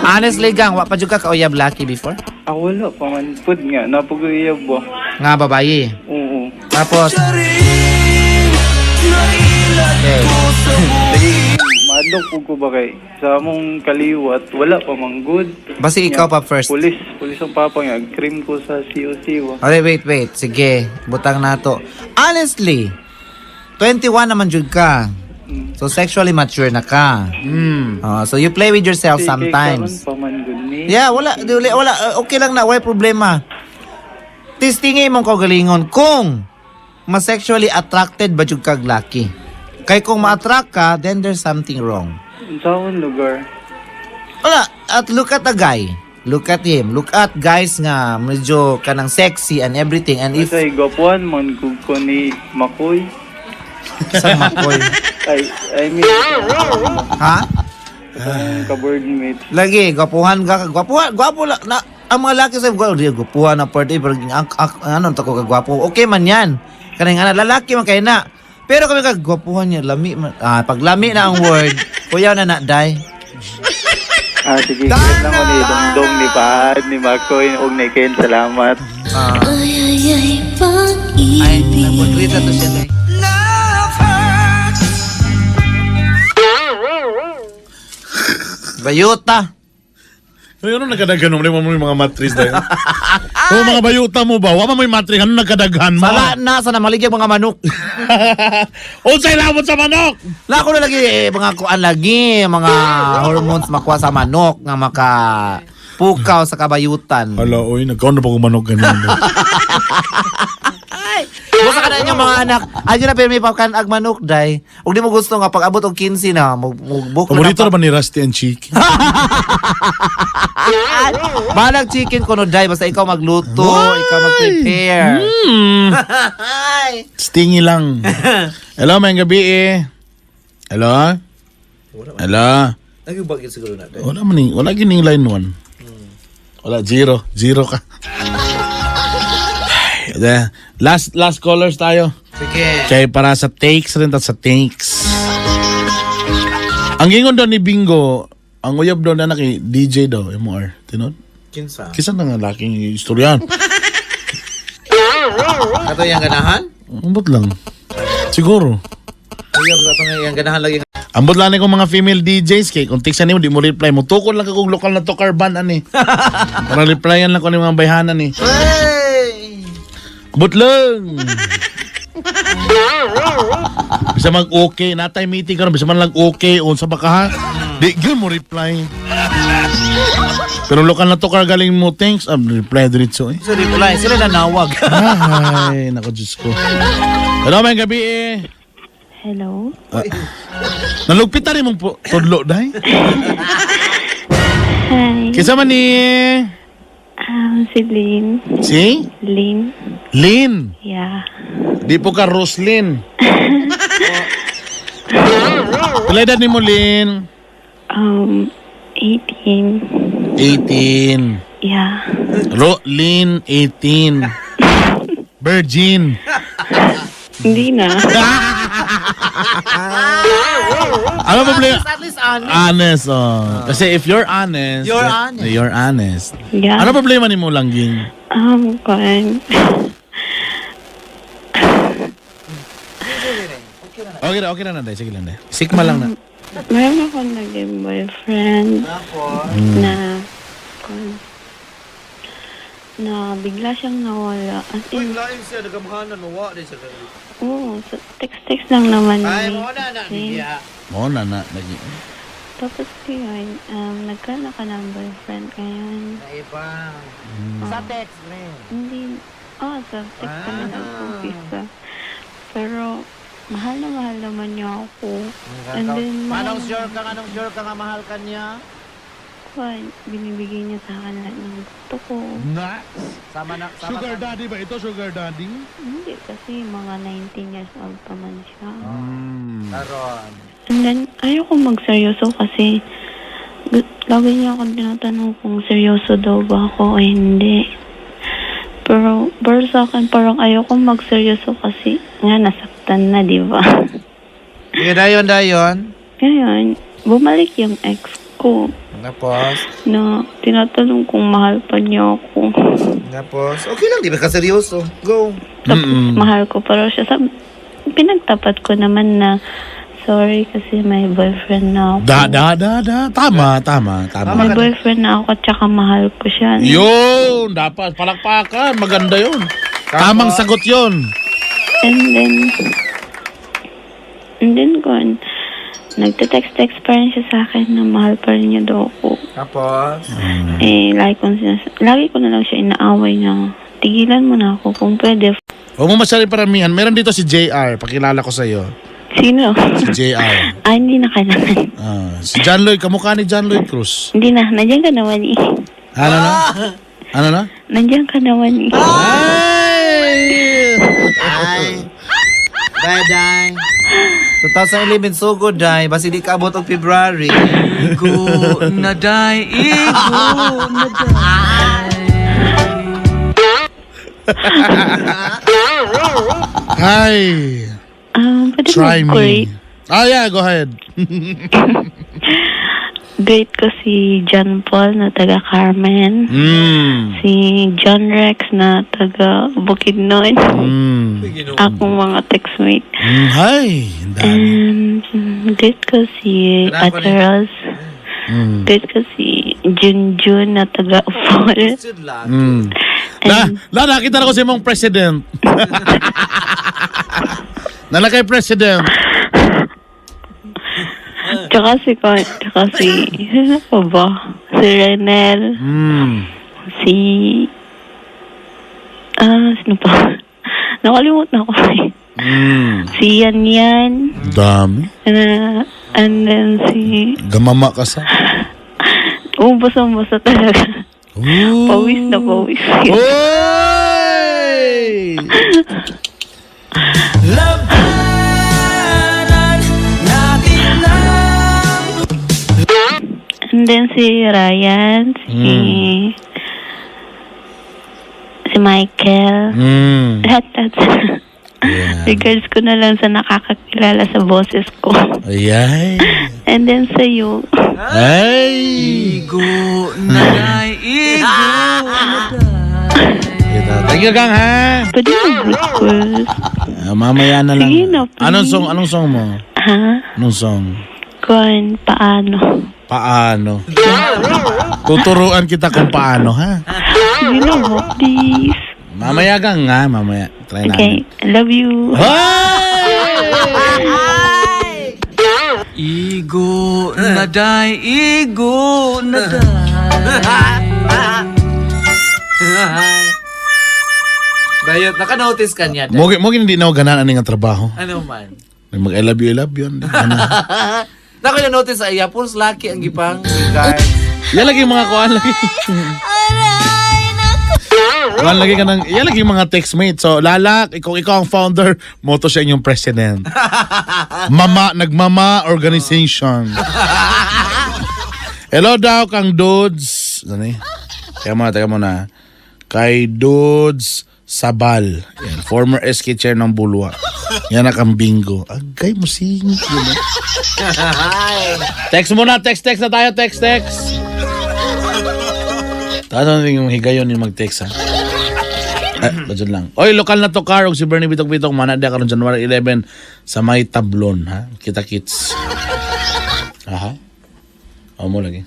Honestly gang, wa pa jud ka kauyab laki before? Ah, wala pa man. Pud nga, napag-uyab ba? Nga babayi. Oo. Tapos Okay. Maadlok po ko ba kay sa among kaliwat, wala pa man good. Basi ikaw pa first. Pulis, pulis ang papa nga, cream ko sa COC ba. Okay, wait, wait. Sige, butang nato. Honestly, 21 naman jud ka. So sexually mature na ka. Ah, so you play with yourself Kay sometimes. karon pa man good ni. Yeah, wala, wala, wala, okay lang na, wala problema. Testingin mong kaugalingon kung ma-sexually attracted ba jud kag laki. Kay kung ma-attract ka, then there's something wrong. Sa akong lugar. Wala, at look at a guy. Look at him. Look at guys nga medyo kanang sexy and everything and if Kasi gwapuan man kung ko ni Makoy. sa makoy. Ay, I mean, Ha? sa akong ka-boardmate. Lagi, gwapuhan ka, gwapuhan, gwapo la, na, ang mga laki sa gwapo, di, gwapuhan na part, eh, pero ang ano, tako ka gwapo, okay man yan. Kaning ana, lalaki man kayo na. Pero kami ka, gwapuhan niya, lami man, pag lami na ang word, kuyaw na na, day. Ah, sige, kahit lang ko ni Dongdong, ni Paad, ni Makoy, og ni Ken, salamat. Ay, nagpag-greet na to siya, day. Bayuta. Ay, ano nagkadaghan mo? Mo yung mga matris dahil. Oh, mga bayuta mo ba? Wa man mo yung matris. Ano nagkadaghan mo? Sala na, sana maligya mga manok. Unsay labot sa manok? Lako na lagi, eh, mga kuan lagi, mga hormones makuha sa manok nga maka pukaw sa kabayutan. Hala, oy, nagkaon na pa kong manok ganun. Busa ka na inyong mga anak. Adyo na pero may pakan ag manok day. Ug di mo gusto nga pag abot og 15 na mug Paborito na ba ni Rusty and Chicky? Balag chicken kuno day basta ikaw magluto, ikaw mag-prepare. Stingy lang. Hello, may gabi eh. Hello? Hello? Nagibagin siguro na day. Wala man ni, wala gining line 1. Wala, zero. Zero ka. Ay, last last callers tayo. Sige. Kay para sa takes rin at sa takes. Ang gingon daw ni Bingo, ang uyab daw na naki DJ daw, MR. Tinod? Kinsa? Kisa na nga laking istoryan. Kato yang ganahan? Ambot lang. Siguro. Uyab sa atong yang ganahan lagi. Ambot lang ni kong mga female DJs kay kung tiksan nimo di mo reply mo tukod lang ka kung lokal na to car ban ani. Para replyan lang ko ni mga bayhanan ni. Hey! Ambot lang. Bisa mag okay, natay meeting karon bisa man lang okay unsa ba ka ha? Di gyud mo reply. Pero lokal na to car galing mo thanks, reply diretso eh. So reply sila nanawag. Ay, nako Diyos ko. Hello, may gabi eh. Hello? Nalugpit na rin mong tudlo, day. Hi. Kisa man ni Si Lynn. Si? Lynn? Lynn. Yeah. Di po ka Roslyn. Pila edad ni mo, Lynn? 18. 18. Yeah. Lynn, 18. Virgin. Hindi na. Ano problema? At least honest. Honest, oh. Kasi if you're honest, You're honest. You're honest. Yeah. Ano problema ni mo, Langging? Kuan. Okay na, Nanday. Sige lang, Day. Sigma lang na. Meron akong naging boyfriend na, kuan, na bigla siyang nawala. As in, lain siya nagamhanan mo wa di siya. oo, so, text-text lang naman. Ay ni. mo na na Eh, niya. Oo na, na. Lagi. Tapos yun, nagkaroon ako ng boyfriend ngayon. Naiba. Sa text rin. Hindi, sa text kami nag-umpisa. Pero, mahal na mahal naman niya ako. And then, mahal Anong sure ka, anong sure ka nga mahal ka niya? Kuan, binibigay niya sa akin lahat ng gusto ko. Na? Sama na, sama Sugar daddy ba ito? Sugar daddy? Hindi, kasi mga 19 years old pa man siya. Karon. And then, ayoko magseryoso kasi Lagi niya ako tinatanong kung seryoso daw ba ako o hindi. Pero sa akin, parang ayoko magseryoso kasi nga nasaktan na, di ba? Sige, dayon, dayon. Ngayon, bumalik yung ex ko Tapos, na tinatanong kung mahal pa niya ako. tapos, okay lang, di ba ka seryoso? Go. Tapos mahal ko pero siya. Pinagtapat ko naman na sorry kasi may boyfriend na ako. Da, da, da, da. Tama, tama, tama. May boyfriend na ako at saka mahal ko siya. Yun, dapat palakpakan. Maganda yun. Tamang sagot yun. And then kon, nagte-text-text pa rin siya sa akin na mahal pa rin niya daw ako. Tapos, Eh, lagi ko na lang siya inaaway na tigilan mo na ako kung pwede. Huwag mo masyadong paramihan. Meron dito si JR. Pakilala ko sa iyo. Sino? Si JR. Ah, hindi na kailangan. Ah, si John Lloyd. Kamukha ni John Lloyd Cruz. Hindi na. Nandiyan ka naman eh. Ano na? Ano na? Nandiyan ka naman eh. Ay! Ay. Bye, day. 2011, so good, day. Basi di kaabot og February. Igo na day, igo na day. Ay! Pwede Try mag-great. me. Ah, yeah. Go ahead. Great ko si John Paul na taga Carmen. Si John Rex na taga Bukidnon. Akong mga textmate. Hi. Ang dami. And great ko si Kailangan ko Ate Rose. Great ko si Junjun na taga Upol. Sud lang. Na, na, nakita na ko si mong president. Nalakay president. Tsaka si, sino pa ba? Si Renel. Si, sino pa? Nakalimutan ako eh. Si Yan Yan. Dami. And then si, Gamama ka sa. oh, basa-basa talaga. Ooh. Pawis na pawis. Oy! Labanan natin ang And then si Ryan, si Michael. Lahat, lahat. Yeah. Regards ko na lang sa nakakakilala sa boses ko. Ayay. And then sa iyo. Ay! Igo na day, igo na day. Ito. Thank you, Gang, ha? Pwede mag-request. Ah, mamaya na lang. Sige na, please. Anong song? Anong song mo? Ha? Anong song? Kung paano? Paano? Tuturuan kita kung paano, ha? Sige na mo, please. Mamaya, Gang, ha? Mamaya. Try Okay, namin. I love you. Ay! Igo na day, igo na day. Bayot, naka-notice ka niya, day. Mo hindi na ako ganahan ani nga trabaho. Ano man? Mag I love you, I love you. Hindi ganahan. Nako na-notice sa iya, puros laki ang gipang regard. Yan lagi mga kuan lagi. Kuan lagi ka ng, yan lagi mga textmate. So, Lala, ikaw ang founder, moto siya inyong president. Mama, nagmama organization. Hello daw kang Dudes. Ano eh? Teka muna, teka muna. Kay Dudes Sabal. Yan, former SK chair ng Bulwa. Yan ang bingo. Agay mo singit yun. Eh. Text muna, text, text na tayo, text, text. Tatanong yung higayon yung mag-text ha. Eh, badyan lang. Oy, lokal na to car og si Bernie Bitok Bitok mana dia karon January 11 sa may tablon ha. Kita kits. Aha. O mo lagi.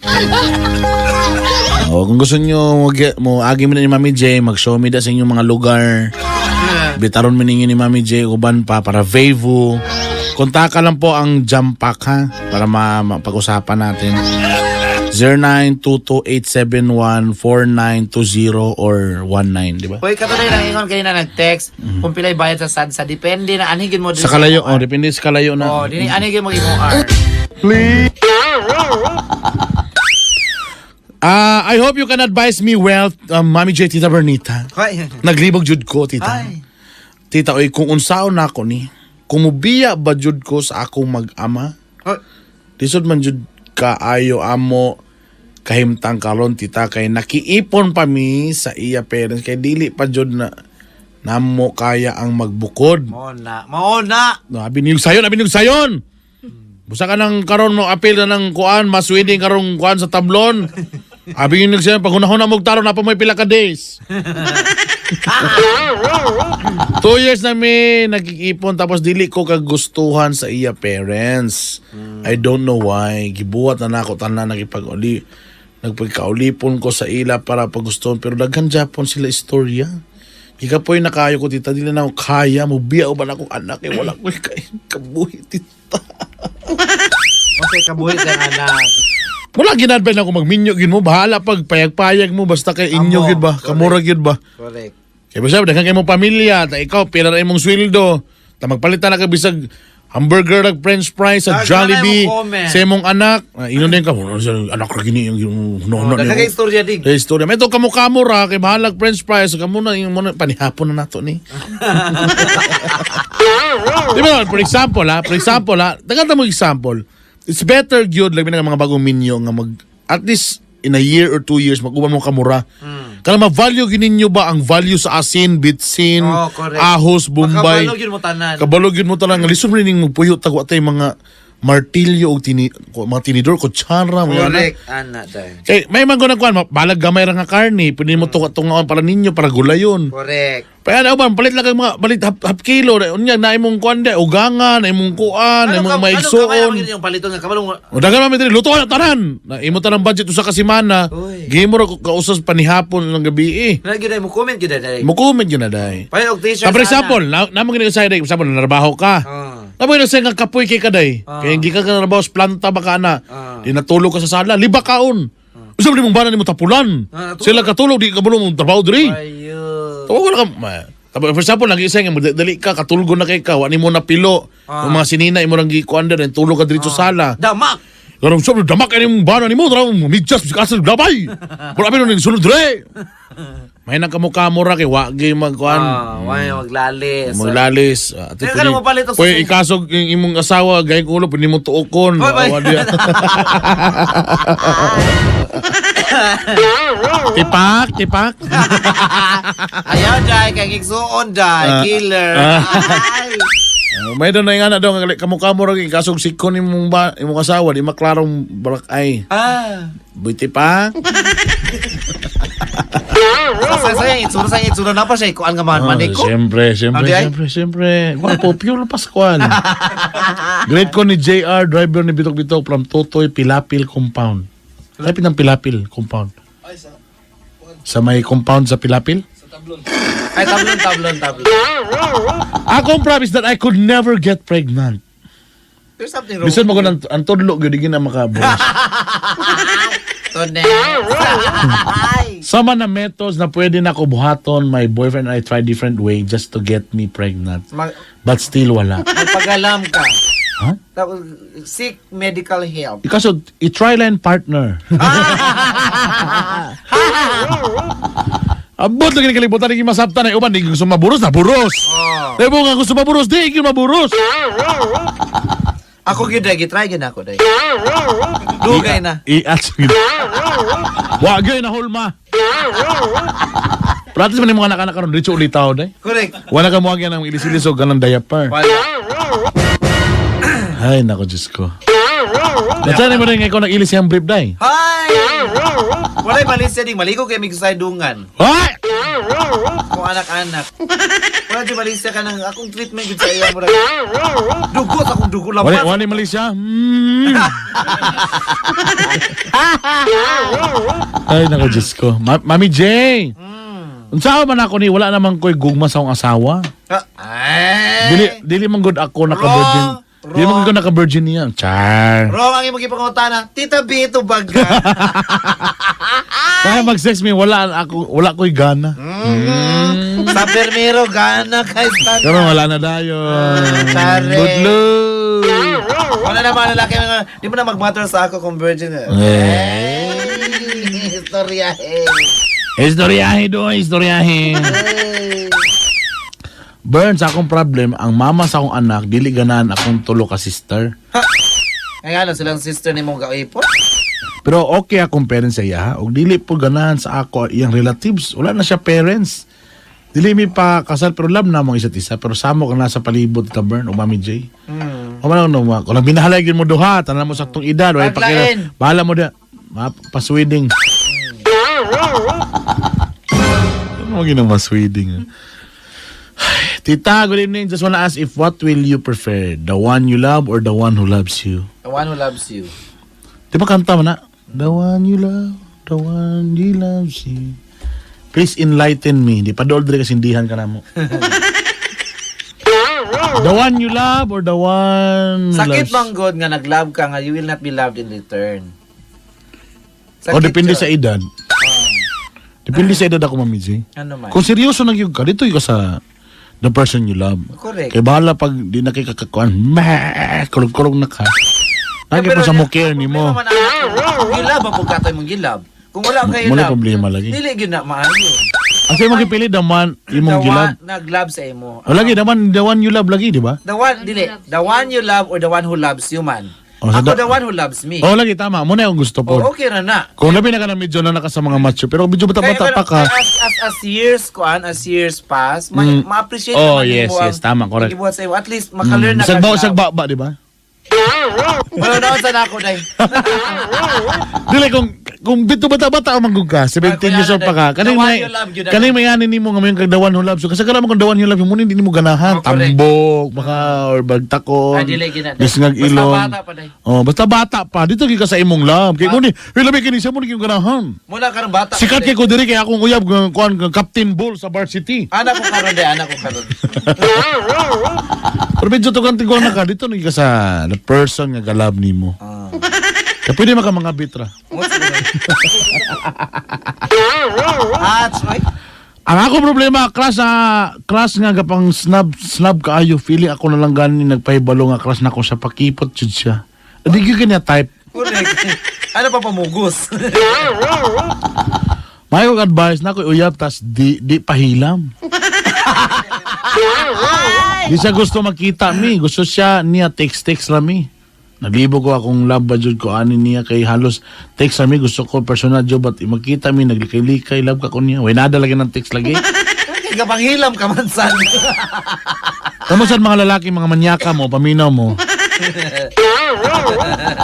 O, kung gusto nyo mag, mo agi mi na ni Mami J, mag-show me da sa inyong mga lugar. Bitaron mi ninyo ni Mami J uban pa para Vevo. Kontaka lang po ang Jampak ha para mapag-usapan natin. 0922-871-4920 or 19, di ba? Hoy, katuloy lang ingon kanina nag-text kung pilay bayad sa SADSA, depende na anhigin mo Sa kalayo, oh, depende sa kalayo na. Oh, dini anhigin mo imong R. Ah, I hope you can advise me well, Mami J, Tita Bernita. Hoy. Naglibog jud ko, Tita. Ay. Tita, oy, kung unsaon na ako ni, kumubiya ba jud ko sa akong mag-ama? Hoy. Lisod man jud kaayo amo. Kahimtang karon, tita, kay nakiipon pa mi sa iya parents kay dili pa jud na namo kaya ang magbukod. Mao na. Mao na. No, abi niyog sayon, abi niyog sayon. Busa ka ng karon mo apil na ng kuan, maswedeng karong kuan sa tablon. Abi niyog sayon, pag hunahuna mo taron na pa may pila ka days. 2 years na mi nagkikipon tapos dili ko kagustuhan sa iya parents. I don't know why. Gibuhat na nako tanan nakipag-uli. Nagpagkaulipon ko sa ila para pagustuhan pero daghan Japon sila istorya. Gikapoy na kayo ko, tita, dili na ako kaya mo biya ba na akong anak eh wala ko kay kabuhi, tita. Okay, kabuhi sa anak. Wala ginadbay na ako magminyo gin mo, bahala pag payag-payag mo basta kay inyo Amo, gid ba, kamura gid ba. Correct. Kay basta daghan kay mong pamilya, ta ikaw pila ra imong sweldo. Ta magpalit na ka bisag hamburger ag french fries sa Daghan Jollibee na imong comment. sa imong anak. Ah, ingon din ka, "Wala siya, anak ra gini yung no no. Daghan kay istorya dig. Kay istorya. May to kamo-kamo ra kay bahalag french fries kamo na yung muna panihapon na nato ni. Di ba, for example ha, for example ha, daghan ta mo example. It's better gyud labi na nga mga bagong minyo nga mag at least in a year or 2 years mag-uban mo kamura. Kana ma-value gininyo ba ang value sa asin, bitsin, Oh, correct. ahos, bombay. Makabalo gyud mo tanan. Kabalo gyud mo tanan nga lisod rin ning magpuyo tagwa tay mga martilyo og tini, mga tinidor, kutsara, mga ana. Correct, anak day. Kay may man ko nagkuan, balag gamay ra nga karne, pwede mo tunga-tungaon para ninyo para gulayon. Correct. Kaya na ba, palit lang kag mga palit half kilo, unya na imong kuan di, ugangan, na imong kuan, na imong Ano kamay maigsuon. ang yung paliton nga kabalo mo? O dagan man diri luto na tanan. Na imo tanang budget usa ka semana. Uy. Gihimo ra kausas panihapon ng gabi eh. Na gyud ay mo comment gyud ay. Mo comment gyud na day. Palit og t-shirt. For example, na namo gini sa day, example nanarbaho ka. Ah. Namo gini sa nga kapoy kay kaday. Ah. Kay gikan ka narbaho sa planta baka na. Ah. Di natulog ka sa sala, liba kaon. Usa man imong bana nimo tapulan. Ah, natulog. Sila katulog di ka bulo mong trabaho diri. Ayo. Tawag ko na ka. Tapos, for example, nag-isa nga, dali ka, katulgo na kay ka, wa nimo napilo. Ah. Yung mga sinina, imo nang gikuan din, tulog ka diretso sa sala. Damak. Ganun siya, damak ka nimong bana nimo, tara mo, midyas, bisig asa, labay! Wala pa nung sulod dre! May nang kamukha ra kay wa gyud magkuan. Ah, why maglalis. Maglalis. Ah, ate, Kaya ka na mapalit og pwede susunod. ikasog yung imong asawa, gayong ulo, pwede mo tuokon. Hoy, bay. Awa diya. Tipak, tipak. Ayaw day kay gigsuon day, killer. ah. Ay. May doon na yung anak daw, nga kamukha mo rin, kasog sikon imong, ba, imong asawa, di maklarong barakay. Ah. Buti pa. Sa sayang itsura sa itsura na pa siya ikuan nga man manik ko. Oh, Siyempre, siyempre, Adi ay? siyempre, siyempre. Gwapo, Piolo Pascual. Great ko ni JR, driver ni Bitok Bitok from Totoy Pilapil Compound. Lapit ng Pilapil Compound. Sa may compound sa Pilapil? Ay tablon tablon tablon. Akong promise that I could never get pregnant. There's something wrong. Bisan mo ko ng ang tudlo gyud di na makaburos. Tone. Sama na methods na pwede na ko buhaton, my boyfriend and I try different way just to get me pregnant. Mag But still wala. magpagalam ka. Huh? Tapos seek medical help. Ikaso, i-try line partner. Abot lagi ni kalibutan ni masabtan ay uban di gusto maburos na buros. Oh. Di mo nga gusto maburos di gyud maburos. Ako gyud day gitry gyud ako day. Dugay na. Iat gyud. Wa gyud na hulma. Practice man ni mga anak-anak karon diretso ulitaw day. Correct. Wala ka mo ang ilis-ilis og ganang diaper. Wala. Ay nako Diyos ko. Nasaan mo rin ikaw nag-ilis siyang brief day? Hi! Walay Malaysia ding maligo kay mig sa dungan. Ay! Kung anak-anak. Wala di Malaysia ka nang akong treatment gyud sa iya mo. Dugo sa akong dugo Wala lapas. wala Malaysia. Ay nako Diyos ko. Mami J. Unsa man ako ni wala naman ko'y gugma sa akong asawa. Ah, Ay! Dili dili man gud ako naka-virgin. Wrong. Dili man gud naka-virgin niya. Char. Wrong ang imong gipangutana. Tita B ito baga. Kaya mag-sex me wala ako wala ko'y gana. Sa permiro gana kay stan. Pero wala na dayon. Chare. Good luck. Wala na mga lalaki mga di mo na magmatter sa ako kung virgin. Eh. Eh. Istorya eh. Istoryahe do, istoryahe. Burn, sa akong problem, ang mama sa akong anak, dili ganahan akong tulo ka sister. Kaya ano silang sister ni mong gaipon? Pero okay akong parents sa iya, ha? Og dili po ganahan sa ako iyang relatives. Wala na siya parents. Dili mi pa kasal pero love na mo isa't isa pero samo ka na sa palibot ta Bern o Mami J. O man no, kung lang binahalay gyud mo duha, tanan mo saktong edad, way Paglain. pakila. Bahala mo da. Paswiding. Ano mo ginang maswiding? Ay, Tita, good evening. Just wanna ask if what will you prefer? The one you love or the one who loves you? The one who loves you. Di ba kanta mo na? The one you love, the one you loves you. Please enlighten me. Di pa dool diri kasindihan ka na mo. The one you love or the one who Sakit loves bang God nga nag-love ka nga you will not be loved in return. O depende yun. sa edad. Depende sa edad ako, Mami J. Ano man. Kung seryoso na gyud ka, dito ka sa the person you love. Correct. Kay bahala pag di na kay kakakuan, meh, kulog-kulog na ka. Lagi pa sa mo care ni mo. Problema man ang gilab ang pagkatoy mong gilab. Kung wala kay Wala love, problema lagi. dili gyud na maayo. Ang sa'yo magpili, the one imong The gilab. one nag-love sa imo. O lagi, the one you love lagi, di ba? The one, dili. The one you love or the one who loves you man. Oh, sa Ako the one who loves me. O lagi, tama. Muna yung gusto po. Oh, okay ra na. Kung labi na ka na medyo na naka sa mga macho, pero medyo bata-bata Kaya- pa ka. kaya as years kuan, as years pass, ma-appreciate Oh, naman yes, nimo ang yes, tama, correct. gibuhat sa imo. At least maka-learn na Bisag ka. ba, bisag ba, ba, di ba? Wala naon sa nako day. Dili kung bito bata-bata ang manggug ka, 17 Ah, years old pa ka. the Kaning one may you love, yun na kaning may ani nimo nga mayon kag the one who loves you. Kasi kala mo kung the one you love you, mo hindi nimo ganahan, Oh, correct. tambok, baka or bagtakon. Ah, dili gyud na, day. Bisngag Basta ilong. bata pa, day. Oh, basta bata pa. Dito gyud ka sa imong love. Kay mo ni, uy labi kini siya mo ni gyud ganahan. Muna karon bata. pa, Sikat day. kay ko diri kay akong uyab nga kuan nga Captain Bull sa varsity. Anak ko karon day, anak ko karon. Pero medyo tugang tiguang na ka dito nagi ka sa the person nga galab nimo. Ah. Kaya pwede maka mga bitra. Ah, sorry. Ang ako problema, class sa class nga gapang snub snub kaayo feeling ako na lang gani nagpahibalo nga class nako sa pakipot jud siya. Di gyud kanya type. Correct. Ano pa pamugos? May kong advice nako uyab tas di pahilam. Di siya gusto makita mi, gusto siya niya text text lang mi. Naglibo ko akong love ba jud ko ani niya kay halos text lang mi gusto ko personal job but makita mi naglikay-likay love ka ko niya. Way nada lagi ng text lagi. Kay kapanghilam ka man san. Kamo sad mga lalaki, mga manyaka mo, paminaw mo.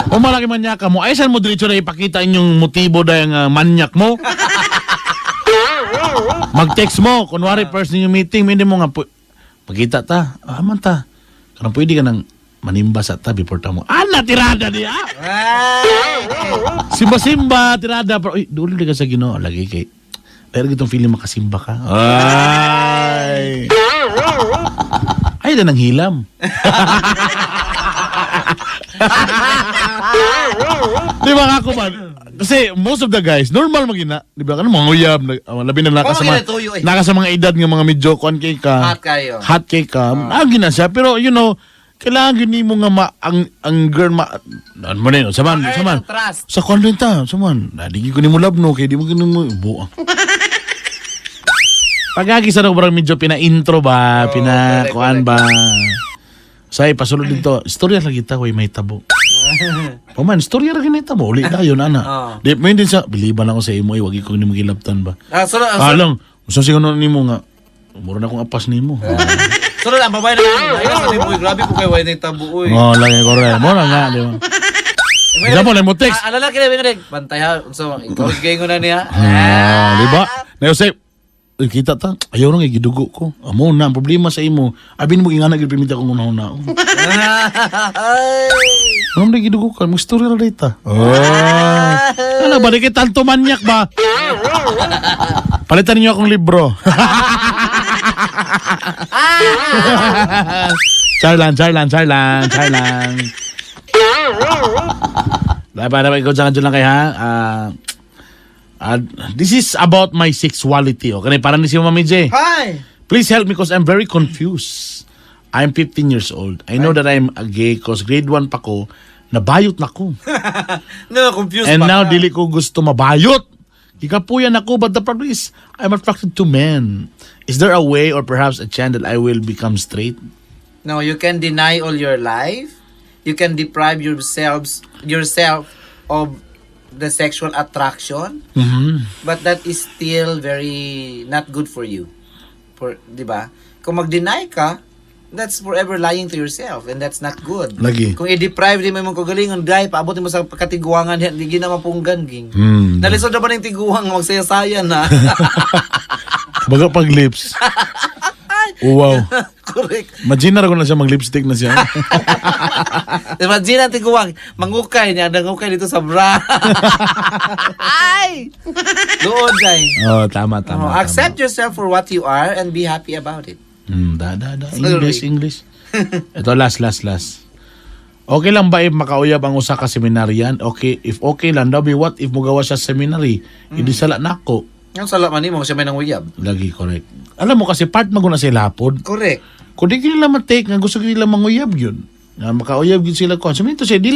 Kung malaki manyaka mo, ay saan mo diretso na ipakita inyong motibo dahil nga manyak mo? Mag-text mo, kunwari first ninyo meeting, hindi mo nga, pagkita ta, ah, man ta. Kanang pwede ka nang manimba sa ta before ta mo. Ana, tirada niya! Simba-simba, tirada. Pero, uy, dulo ka sa Ginoo. Lagi kay, pero gitong feeling makasimba ka. Ay! Ay, na nang hilam. Di ba ako man? Kasi most of the guys, normal magina. Di ba? Ano mga uyab, labi na naka Oo, sa mga, ginatuyo eh. naka sa mga edad nga mga medyo kuan kay ka. Hot kayo. Hot kay ka. Ah, gina siya. Pero you know, kailangan yun nimo nga ang girl ma, ano mo na yun, saman, Ma-earn saman. ang trust. Sa convent ta, saman. Na, di ko nimo love no, kay di mo gini mo, buang. Pagagi sa parang medyo pina-intro ba, Oo, pina correct, kuan ba. Say pasulod dito, istorya lagi ta way may tabo. Paman, istorya ra gini tabo, uli dayon ana. Oo. Di mo din sa biliban ako sa imo, ay wagi ko nimo gilabtan ba. Ah, sunod, ah, Alang, usa siguro nimo nga mura na akong apas nimo. Sunod ang babae na. Ayun, sabi mo, grabe po kayo, wala na yung tabo, uy. Oh, lagi correct. Mo na nga, di ba? Example, mo text. Ah, alala kina binarek. Bantay ha. So, ikaw gay ko na niya. Ah, di ba? Na say, "Uy, kita ta, ayaw nang gidugo ko. Amo na ang problema sa imo. Abin mo ingana gyud pimita kong una-una. Ay. Ano na gidugo ka? Mag story ra dita. Oh. Ano ba di kay tanto manyak ba? Palitan niyo akong libro. Charlan, charlan, charlan, charlan. Dapat dapat ikaw dyan lang kay ha. Ah, this is about my sexuality. Okay, para ni si Mami J. Hi. Please help me because I'm very confused. I'm 15 years old. I know that I'm a gay cause grade 1 pa ko, nabayot na ko. No, confused And pa now, ka. dili ko gusto mabayot. Gikapuyan ako, but the problem is, I'm attracted to men. Is there a way or perhaps a chance that I will become straight? No, you can deny all your life. You can deprive yourself of the sexual attraction, but that is still very not good for you. For, 'di ba? Kung mag-deny ka, that's forever lying to yourself and that's not good. Lagi. Kung i-deprive di mo imong kagalingon, dai paabot mo sa katiguangan, di gina mapunggan ging. Nalisod na ba ng tiguang magsaya-saya na? Baga pag lips. Wow. Correct. Imagine na ko na siya mag-lipstick na siya. Imagine ang tiguang, mangukay niya, nangukay dito sa bra. Ay! Doon, day. Oh, tama, tama. Oh, tama. accept yourself for what you are and be happy about it. Da, da, da. English, Sorry. English. Ito, last, last, last. Okay lang ba if makauyab ang usa ka seminaryan? Okay, if okay lang, daw be what if mugawa siya sa seminary? Hindi sala nako. Yung sala man nimo siya may nanguyab. Lagi, correct. Alam mo kasi part maguna sila hapon. Correct. Kung di nila ma-take, nga gusto nila manguyab yun. Nga makauyab yun sila ko. So, siya, di